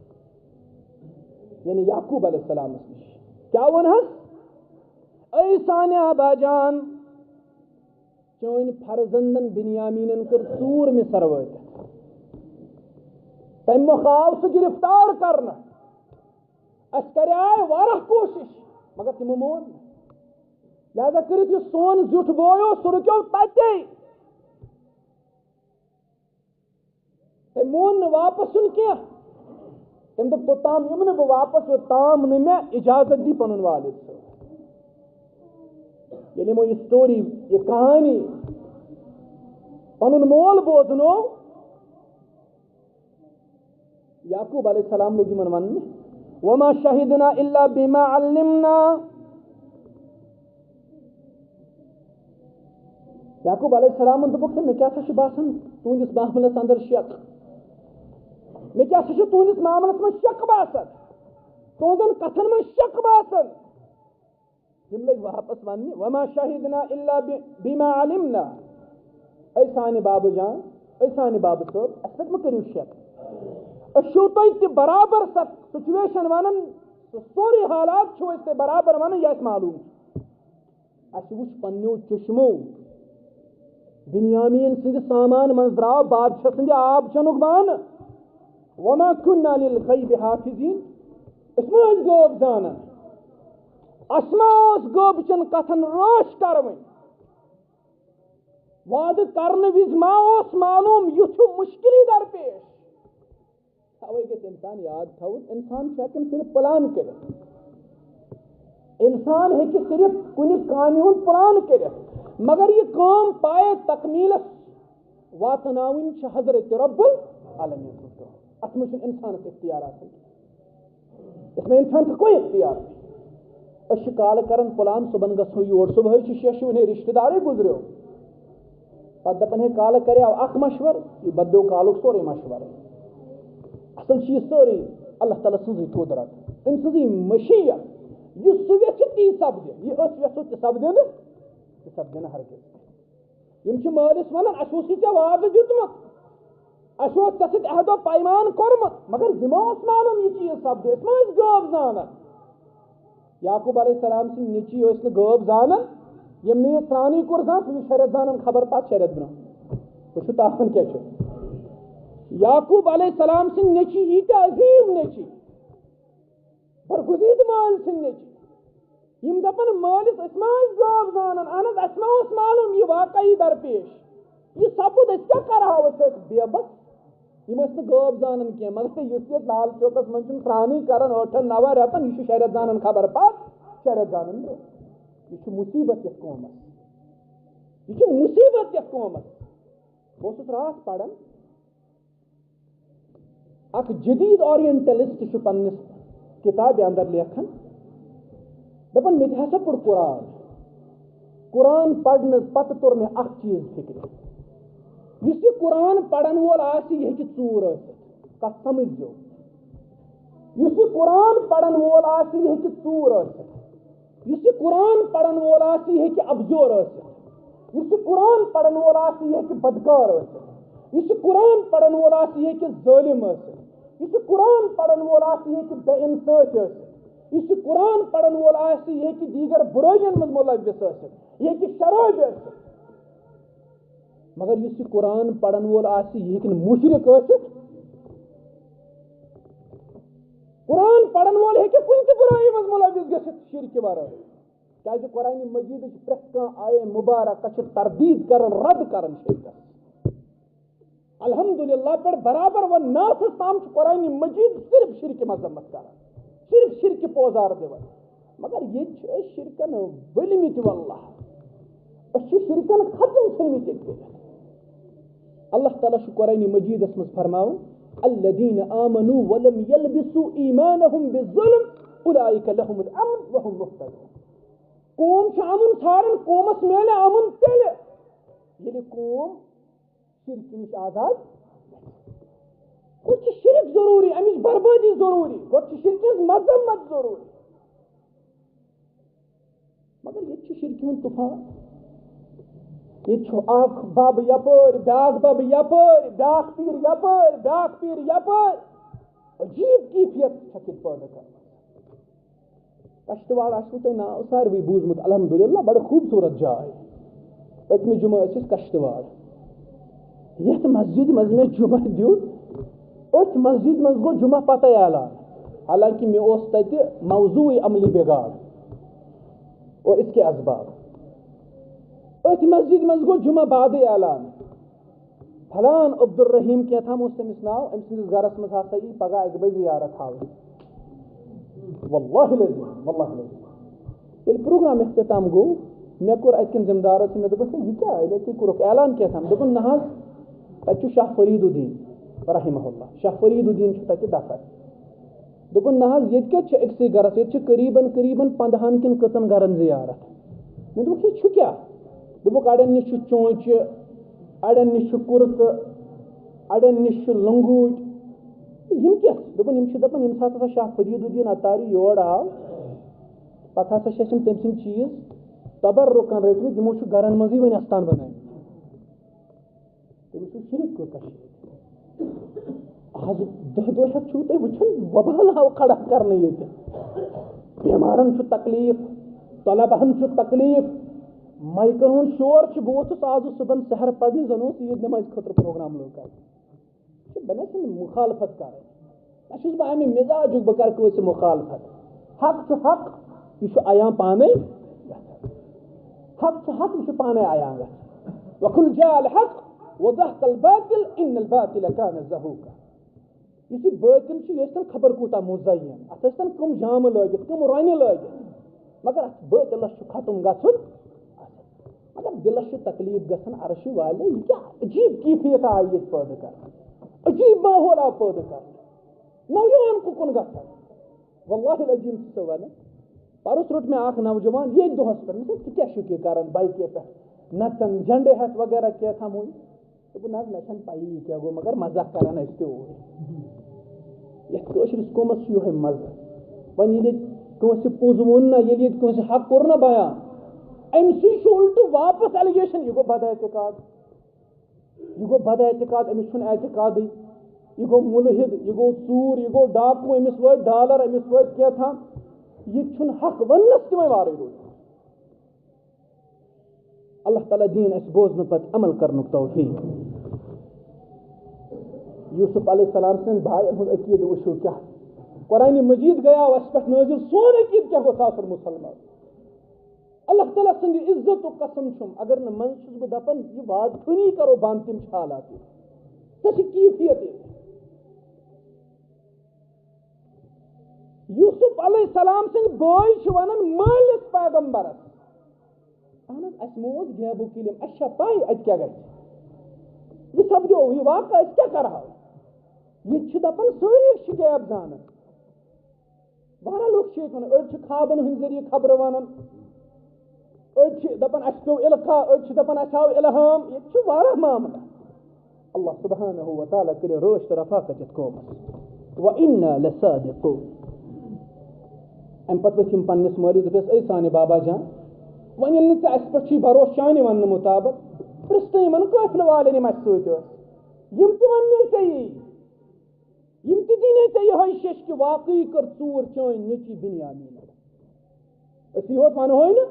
یعنی یعقوب علیہ السلامس نِش۔ کیٛاہ ووٚنہس؟ "اے سانہِ ابا جان، چٲنۍ فرزندن بنیامینن کٔر ژوٗر مصر وٲتِتھ۔ تمہِ مۄکھٕ آو سُہ گرفتار کرنہٕ۔ اسہِ کریے واریاہ کوٗشش، مگر تِمو مون نہٕ۔ لہذا کٔرِتھ یُس سون زیُٹھ بوے اوس، سُہ رُکیو تتے۔ تٔمۍ مون نہٕ واپس یُن کینٛہہ۔ تٔمۍ دوٚپ، 'توٚتام یِمہٕ نہٕ بہٕ واپس، یوٚتام نہٕ مےٚ اجازت دی پنُن والد صٲب.'" ییٚلہِ یِمو یہِ story، یہِ کہانی پنُن مول بوزنو، یعقوب علیہ السلام لوٚگ یِمن وننہِ، "وما شہدنا الا بما علمنا"۔ یعقوب علیہ السلامن دوٚپُکھ، "ہے، مےٚ کیٛاہ سا چھُ باسان تُہنٛدِس معاملس اندر شک؟ مےٚ کیٛاہ سا چھُ تُہنٛدِس معاملس منٛز شک باسان؟ تُہنٛزن کتھن منٛز شک باسان؟" یِم لٔگۍ واپس وننہِ، "وما شہدنا الا ب-، بما علمنا"۔ اے سانہِ بابہٕ جان، اے سانہِ بابہٕ صٲب، اسہِ پٮ۪ٹھ مہ کٔرِو شک۔ أسۍ چھِو تۄہہِ تہِ برابر سۄ situation ونان، سُہ سورُے حالات چھِو أسۍ تۄہہِ برابر ونان، یہِ اسہِ معلوم چھُ۔ اسہِ وُچھ پننیو چشمو بنیامین سٕنٛدِ سامان منٛز درٛاو بادشاہ سٕنٛدِ آب چنُک بانہٕ۔ وما كنا للغيب حافظين۔ أسۍ مہ ٲسۍ غٲب زانان۔ اسہِ ما ٲس غٲبہٕ چٮ۪ن کتھن رٲچھ کرٕوٕنۍ؟ وعدٕ کرنہٕ وِزِ ما اوس معلوم یُتھ ہیوٗ مُشکِلٕے درپیش؟ توے گژھِ انسان یاد تھاوُن، انسان چھُ ہٮ۪کان صرف پلان کٔرِتھ۔ انسان ہیٚکہِ صرف کُنہِ کامہِ ہُنٛد پلان کٔرِتھ، مگر یہِ کٲم پایہِ تکمیٖلس واتناوٕنۍ چھِ حضرت رب العالمین سٕنٛز کٲم۔ اتھ منٛز چھُنہٕ انسانس اختیار آسان۔ اس میں انسان کا کوئی اختیار نہیں۔ أسۍ چھِ کالہٕ کران پلان، صُبحن گژھو یور، صُبحٲے چھِ شیشہِ وُنہِ رشتہٕ دارٕے گُزریو۔ پتہٕ دپان، ہے، کالہٕ کریو اکھ مشورٕ، یہِ بدلیو کالُک سورُے مشورٕ۔ اصل چھِ یہِ سٲرٕے اللہ تعالیٰ سٕنٛزٕے قدرت، تٔمۍ سٕنٛزٕے مشیت۔ یُس سُہ یژھِ، تی سپدِ۔ یہِ أسۍ یژھو، تہِ سپدِ نہٕ، تہِ سپدِ نہٕ ہرگز۔ یِم چھِ مٲلِس وَنان، اَسہِ اوسُے ژےٚ وعدٕ دیُتمُت، اَسہِ اوس ژےٚ سۭتۍ عہد و پیمان کوٚرمُت، مگر یہِ ما اوس معلوم یہِ چیٖز سپدِ؟ أسۍ ما ٲسۍ غٲب زانان؟ یعقوب علیہ السلام سٕنٛدۍ نیٚچی ٲسۍ نہٕ غٲب زانان، یِم نہٕ یہِ سرٛانٕے کوٚر زانٛہہ، سُہ چھُ شےٚ رٮ۪تھ زانان خبر پَتہٕ شےٚ رٮ۪تھ برٛونٛہہ۔ وٕچھِو تاوان کیٛاہ چھُ۔ یعقوب علیہ السلام سٕنٛدۍ نیٚچی ییٖتیٛاہ عظیٖم نیٚچی، برگزیدٕ مٲلۍ سٕنٛدۍ نیٚچی۔ یِم دَپَن، مٲلِس أسۍ ما ٲسۍ غٲب زانان؟ اَہَن حظ، اَسہِ ما اوس معلوم یہِ واقعی درپیش؟ یہِ سپُد، أسۍ کیٛاہ کَرٕہاو؟ أسۍ ٲسۍ بے بس۔ یِم ٲسۍ نہٕ غٲب زانان کینٛہہ، مگر یُس ییٚتہِ لال چوکَس منٛز چھُنہٕ سرٛانٕے کَران ٲٹھَن نَوَن رٮ۪تَن، یہِ چھُ شےٚ رٮ۪تھ زانان خبر پَتھ، شےٚ رٮ۪تھ زانان برٛونٛہہ۔ یہِ چھُ مُصیٖبت یَتھ قومَس۔ یہِ چھُ مُصیٖبت یَتھ قومَس۔ بہٕ اوسُس راتھ پَران، اکھ جدید اورینٹلسٹ چھُ پننِس کتابہِ اندر لیکھان، دپان، مےٚ تہِ ہسا پوٚر قرآن۔ قرآن پرنہٕ پتہٕ توٚر مےٚ اکھ چیٖز فکرِ، یُس یہِ قرآن پرن وول آسہِ، یہِ ہیٚکہِ ژوٗر ٲسِتھ۔ کتھ سمجھزیو، یُس یہِ قرآن پرن وول آسہِ، یہِ ہیٚکہِ ژوٗر ٲسِتھ۔ یُس یہِ قرآن پرن وول آسہِ، یہِ ہیٚکہِ ابزور ٲسِتھ۔ یُس یہِ قرآن پرن وول آسہِ، یہِ ہیٚکہِ بدکار ٲسِتھ۔ یُس یہِ قرآن پرن وول آسہِ، یہِ ہیٚکہِ ظٲلِم ٲسِتھ۔ یُس یہِ قرآن پرن وول آسہِ، یہِ ہیٚکہِ بے انصٲفی ٲسِتھ۔ یُس یہِ قرآن پرن وول آسہِ، یہِ ہیٚکہِ دیٖگر بُرٲیِین منٛز مُلوث ٲسِتھ۔ یہِ ہیٚکہِ شرٲبۍ ٲسِتھ۔ مگر یُس یہِ قرآن پرن وول آسہِ، یہِ ہیٚکہِ نہٕ مُشرِک ٲسِتھ۔ قرآن پرن وول ہیٚکہِ کُنہِ تہِ بُرٲیی منٛز مُلوث گٔژھِتھ، شرکہِ ورٲے۔ کیازِ قرآن مجیدٕچ پرٛٮ۪تھ کانٛہہ آیے مُبارکہ چھِ تردید کران، رد کران شرکس۔ الحمدللہ پٮ۪ٹھ برابر و ناسس تام چھُ قرآن مجید صرف شرکہِ مذمت کران، صرف شرکہِ پوزار دِوان۔ مگر ییٚتہِ چھِ أسۍ شرکن ؤلمٕتۍ واللہ۔ أسۍ چھِ شرکن ختم ژھٕنمٕتۍ ییٚتہِ کٔرِتھ۔ اللہ تعالیٰ چھُ قرآن مجیدس منٛز فرماوان، الذین آمنوا ولم یلبسوا ایمانہم بظلم اولئک لہم الامن وہم مہتدون۔ قوم چھِ امن ژھانڈان، قومس میلہِ امن تیٚلہِ، ییٚلہِ قوم شرکہِ نِش آزاد۔ گۄڈٕ چھِ شرک ضروٗری، امِچ بربٲدی ضروٗری، گۄڈٕ چھِ شرکہِ ہٕنٛز مذمت ضروٗری۔ مگر ییٚتہِ چھُ شرکہِ ہُنٛد طوفان۔ ییٚتہِ چھُ اکھ بب یپٲرۍ، بیٛاکھ بب یپٲرۍ، بیٛاکھ پیٖر یپٲرۍ، بیٛاکھ پیٖر یپٲرۍ۔ عجیٖب کیفیت چھکھ ییٚتہِ پٲدٕ کران۔ کشتواڑ آسِوٕ تۄہہِ ناو ساروٕے بوٗزمُت، الحمدللہ، بڑٕ خوٗبصوٗرت جاے۔ پٔتمہِ جمعہ ٲسۍ أسۍ کشتواڑ۔ یتھ مسجد منٛز مےٚ جمعہ دیُت، أتھۍ مسجد منٛز گوٚو جمعہ پتے اعلان، حالانکہ مےٚ اوس تتہِ موضوعی عملی بگاڑ اور اس کے اسباب۔ أتھۍ مسجد منٛز گوٚو جمعہ بعدٕے اعلان۔ فلان عبدالرحیم کیٛاہ تام اوس تٔمِس ناو، أمۍ سٕنٛدِس گرس منٛز ہسا یی پگاہ اکہِ بجہِ زیارت ہاوٕنۍ۔ واللہ العظیم، واللہ العظیم۔ ییٚلہِ پروگرام اختتام گوٚو، مےٚ کوٚر اتہِ کٮ۪ن ذمہٕ دارن سۭتۍ، مےٚ دوٚپُکھ، ہے، یہِ کیٛاہ؟ ییٚلہِ اتہِ کوٚرُکھ اعلان کیٛاہ تام؟ دوٚپُن، نہ حظ، تتہِ چھُ شاہ فرید الدین رحمہ اللہ۔ شاہ فرید الدین چھُ تتہِ دفتر۔ دوٚپُن، نہ حظ، ییٚتہِ کتہِ چھُ أکسٕے گرس؟ ییٚتہِ چھِ قریباً، قریباً پندہن کِنہٕ کٔژن گرن زیارت۔ مےٚ دوٚپُکھ، یہِ چھُ کیٛاہ؟ دوٚپُکھ، اڑٮ۪ن نِش چھُ چونچہِ، اڑٮ۪ن نِش چھُ کُرتہٕ، اڑٮ۪ن نِش چھُ لنگوٗٹۍ۔ یِم کیٛاہ؟ دوٚپُن، یِم چھِ دپان، ییٚمہِ ساتہٕ ہسا شاہ فرید الدین عطاری یور آو، پتہٕ ہسا چھِ اَسہِ یِم تٔمۍ سٕنٛدۍ چیٖز تبرکن رٔٹمٕتۍ، یِمو چھُ گرن منٛزٕے وۄنۍ استان بنٲومٕتۍ۔ تٔمِس اوس شرک کٔر کشیٖرِ۔ آز دَہ دۄہ ہٮ۪تھ چھُو تُہۍ وٕچھان وبال آو کھڑا کرنہٕ ییٚتہِ۔ بیمارن چھُ تکلیف، طلبہن چھُ تکلیف، مایکن ہُنٛد شور چھُ۔ بہٕ ووتھُس آز صُبحن سحر پرنہِ، زن اوس عیٖد نمازِ خٲطرٕ پروگرام لوکل۔ یہِ چھُ بنٲوِتھ مخالفت کرٕنۍ۔ نہ چھُس بہٕ امہِ مزاجُک، بہٕ کرٕ کٲنٛسہِ مخالفت۔ حق چھُ حق، یہِ چھُ عیان پانے گژھان۔ حق چھُ حق، یہِ چھُ پانے عیان گژھان۔ وقل جاء الحق وزهق الباطل ان الباطل كان زهوقا۔ یُس یہِ بٲطِل چھُ، یہِ ٲسۍتن خبر کوٗتاہ مُزین، اَتھ ٲسۍتن کٕم جامہٕ لٲگِتھ، کٕم رۄنہِ لٲگِتھ، مگر اَتھ بٲطِلَس چھُ ختم گژھُن۔ مگر دِلَس چھُ تکلیٖف گژھان، عرشہِ والے، یہِ کیٛاہ عجیٖب کیفیت آیہِ ییٚتہِ پٲدٕ کرنہٕ، عجیٖب ماحول آو پٲدٕ کرنہٕ۔ نوجوان کُکُن گژھان۔ واللہ العظیٖم چھُ سُہ وَنان۔ پَرُس روٚٹ مےٚ اَکھ نوجوان ییٚتھۍ دۄہَس پٮ۪ٹھ، مےٚ دوٚپُس، "ژٕ کیٛاہ چھُکھ یہِ کران بایکہِ پٮ۪ٹھ نَژان، جھنڈے ہٮ۪تھ وغیرہ کیٛاہ تھام ہوٗ یہِ؟" دوٚپُن، "نہ حظ، مےٚ چھَنہٕ پَیی یہِ کیٛاہ گوٚو، مگر مزاق کران ٲسۍ تہِ اوٗرۍ۔ یَتھ کٲشرِس قومَس چھُ یِہوٚے مزٕ۔ وۄنۍ ییٚلہِ ییٚتہِ کٲنٛسہِ پوٚز ووٚن نہ، ییٚلہِ ییٚتہِ کٲنٛسہِ حق کوٚر نہ بیان، أمۍ سٕے چھُ اُلٹہٕ واپس ایلیگیشن، یہِ گوٚو بد اعتقاد۔" یہِ گوٚو بد اعتقاد، أمِس چھُنہٕ اعتقادٕے۔ یہِ گوٚو مُلحِد، یہِ گوٚو ژوٗر، یہِ گوٚو ڈاکوٗ، أمِس وٲتۍ ڈالر، أمِس وٲتۍ کینٛہہ تام۔ یہِ تہِ چھُنہٕ حق وننس تہِ وۄنۍ وارٕے روٗدمُت۔ اللہ تعالیٰ دِیِن اَسہِ بوزنہٕ پتہٕ عمل کرنُک توفیٖق۔ یوسف علیہ السلام سٕنٛدۍ بایَن ہُنٛد عقیٖدٕ وٕچھِو کیٛاہ۔ قرآنِ مجیٖد گٔیاو اَسہِ پٮ۪ٹھ نٲزِل، سون عقیٖدٕ کیٛاہ گوٚژھ آسُن مُسلمان؟ اللہ تعالیٰ سٕنٛدِ عزتُک قسم چھُم، اگر نہٕ منٛزٕ چھُس بہٕ دَپان، یہِ وازٕ خٲنی کرو بنٛد، تِم چھِ حالات یہِ۔ سۄ چھِ کیفیت یہِ۔ یوسف علیہ السلام سٕنٛدۍ بٲے چھِ وَنان مٲلِس پیغمبرس، "اہن حظ، اَسہِ مہ اوس غیبُک علم، اَسہِ چھا پَے اَتہِ کیٛاہ گژھِ؟ یہِ سپدیو، یہِ واقعہٕ، أسۍ کیٛاہ کرہاو؟" یہِ چھِ دَپان سٲری أسۍ چھِ غیب زانان۔ واریاہ لُکھ چھِ ییٚتہِ وَنان، أڑۍ چھِ خوابَن ہٕنٛدۍ ذٔریعہٕ خبرٕ وَنان، أڑۍ چھِ دَپان اَسہِ پیوٚو اِلقا، أڑۍ چھِ دَپان اَسہِ آو اِلہام۔ ییٚتہِ چھُ واریاہ معاملہٕ۔ اللہ سبحانہ و تعالیٰ کٔرِو رٲچھ تہٕ رفاقت یَتھ قومَس۔ وَإِنَّا لَصَادِقُونَ۔ اَمہِ پَتہٕ ؤتھۍ یِم پنٛنِس مٲلِس، دوٚپُس، "اے سانہِ بابا جان، وۄنۍ ییٚلہِ نہٕ ژےٚ اَسہِ پٮ۪ٹھ چھُے بھروسہٕ، چانہِ وَننہٕ مُطابق، پرٛژھ تہٕ یِمَن قٲفلہٕ والٮ۪ن، یِم اَسہِ سۭتۍ ٲسۍ، یِم تہِ وَننَے ژےٚ یی۔" یِم تہِ دِنَے ژےٚ یِہوٚے شیٚش کہِ واقعی کٔر ژوٗر چٲنۍ نیٚچی بِنیامینَن۔ أسی یوت وَنہوے نہٕ،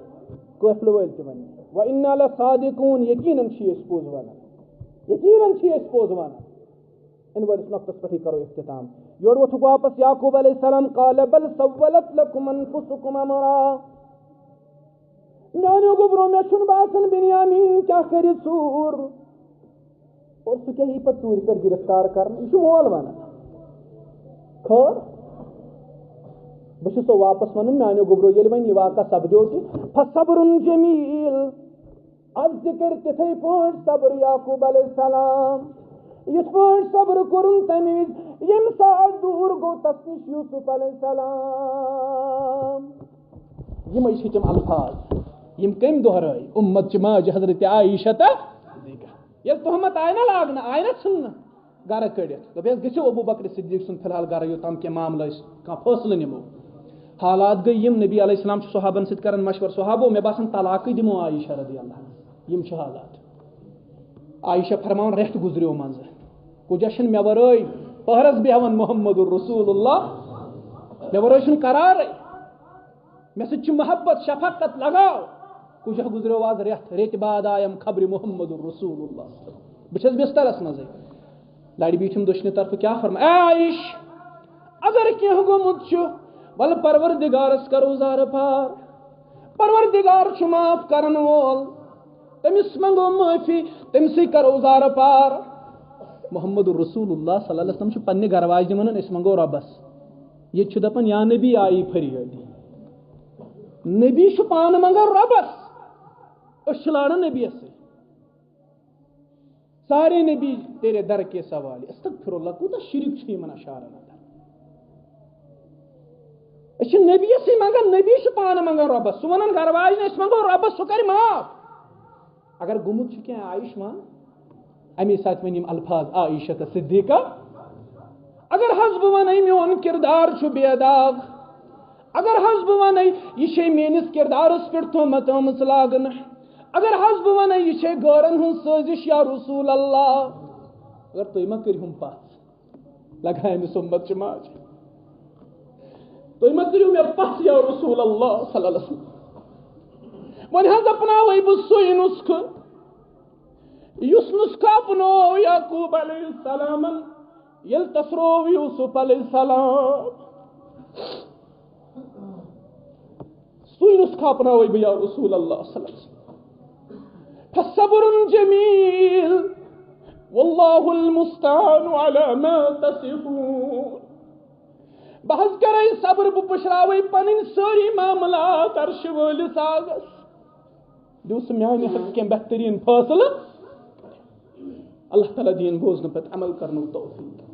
قٲفلہٕ وٲلۍ تہِ وَنہِ۔ وَإِنَّا لَصَادِقُونَ، یقیناً چھِ أسۍ پوٚز وَنان۔ یقیناً چھِ أسۍ پوٚز وَنان۔ اِنہٕ وٲلِس نۄقطَس پٮ۪ٹھٕے کَرو اختتام۔ یورٕ ووٚتھُکھ واپس یعقوب علیہ السلام، "قَالَ بَلْ سَوَّلَتْ لَكُمْ أَنْفُسُكُمْ أَمْرًا۔" میانیو گوٚبرو، مےٚ چھُنہٕ باسان بنیامین کیٛاہ کرِ ژوٗر۔ اور سُہ کیٛاہ یی پتہٕ ژوٗرِ پٮ۪ٹھ گرفتار کرنہٕ؟ یہِ چھُ مول ونان۔ خٲر، بہٕ چھُس سو واپس ونان، میانیو گوٚبرو، ییٚلہِ وۄنۍ یہِ واقعہ سپدیو تہِ، فصبر جمیل۔ از تہِ کٔرۍ تِتھے پٲٹھۍ صبر یعقوب علیہ السلام، یِتھ پٲٹھۍ صبر کوٚرُن تمہِ وِزِ، ییٚمہِ ساتہٕ دوٗر گوٚو تس نِش یوسف علیہ السلام۔ یِمے چھِ تِم الفاظ، یِم کٔمۍ دۄہرٲے؟ اُمت چہِ ماجہِ حضرت عائشہ تہٕ صدیقہ۔ ییٚلہِ تہمت آیہِ نہ لاگنہٕ، آیہِ نہ ژھٕننہٕ، گرٕ کٔڑِتھ۔ دوٚپیس، "گٔژھِو ابو بکر صدیق سُنٛد فی الحال گرٕ، یوٚتام کینٛہہ معاملہٕ أسۍ کانٛہہ فٲصلہٕ نِمو۔" حالات گٔے یِم، نبی علیہ السلام چھُ صحابن سۭتۍ کران مشورٕ، "صحابو، مےٚ باسان طلاقٕے دِمو عائشہ رضی اللہ عنہا۔" یِم چھِ حالات۔ عائشہ فرماوان، رٮ۪تھ گُزریو منٛزٕ، کُجا چھِنہٕ مےٚ ورٲے پٔہرس بیٚہوان محمد رسول اللہ، مےٚ ورٲے چھُنہٕ قرارٕے۔ مےٚ سۭتۍ چھِ محبت، شفقت، لگاو۔ کُجا گُزریو آز رٮ۪تھ، ریٚتہِ بعد آیم خبرِ محمد رسول اللہ۔ بہٕ چھَس بسترس منٛزٕے۔ لرِ بیٖٹھِم دٔچھنہِ طرفہٕ، کیٛاہ فرماے؟ اے عائش، اگر کینٛہہ گوٚمُت چھُ، ولہٕ پروردگارس کرو زارٕ پار۔ پروردگار چھُ معاف کرن وول۔ تٔمِس منٛگو معٲفی، تٔمِسٕے کرو زارٕ پار۔ محمد رسول اللہ صلی اللہ علیہ وسلم چھُ پننہِ گرٕ واجنہِ ونان، أسۍ منٛگو رۄبس۔ ییٚتہِ چھُ دپان، یا نبی آیی فریٲدی۔ نبی چھُ پانہٕ منٛگان رۄبس، أسۍ چھِ لاران نبیَس سۭتۍ۔ سارے نبی تیرے در کے سوال۔ استغفر اللہ، کوٗتاہ شرک چھُ یِمن اشعارن اندر۔ أسۍ چھِ نبیَسٕے منٛگان، نبی چھُ پانہٕ منٛگان رۄبس۔ سُہ ونان گرٕ واجنہِ، أسۍ منٛگو رۄبس، سُہ کرِ معاف۔ اگر گوٚمُت چھُ کینٛہہ، عائش مان، امی ساتہٕ ؤنۍ یِم الفاظ عائشہ تہٕ صدیقہ، اگر حظ بہٕ ونے میون کردار چھُ بے داغ، اگر حظ بہٕ ونے یہِ چھے میٲنِس کردارس پٮ۪ٹھ تہمت آمٕژ لاگنہٕ، اگر حظ بہٕ ونے یہِ چھے غٲرن ہٕنٛز سٲزش یا رسول اللہ، اگر تُہۍ ما کٔرِہُم پژھ، لگایہِ أمِس اُمت چہِ ماجہِ۔ تُہۍ مہ کٔرِو مےٚ پژھ یا رسول اللہ صلی اللہ علیہ وسلم۔ وۄنۍ حظ اپناوے بہٕ سُے نسخہٕ، یُس نسخہٕ اپنوو یعقوب علیہ السلامن، ییٚلہِ تسروو یوسف علیہ السلام۔ سُے نسخہٕ اپناوے بہٕ یا رسول اللہ صلی اللہ علیہ وسلم۔ فصبر جمیل۔ واللہ المستعان علی ما تصفون۔ بہٕ حظ کرے صبر، بہٕ پُشراوے پنٕنۍ سٲری معاملات عرشہِ وٲلِس آگس۔ دیُت سُہ میانہِ حظ کینٛہہ بہتریٖن فٲصلہٕ۔ اللہ تعالیٰ دِیِن بوزنہٕ پتہٕ عمل کرنُک توفیٖق۔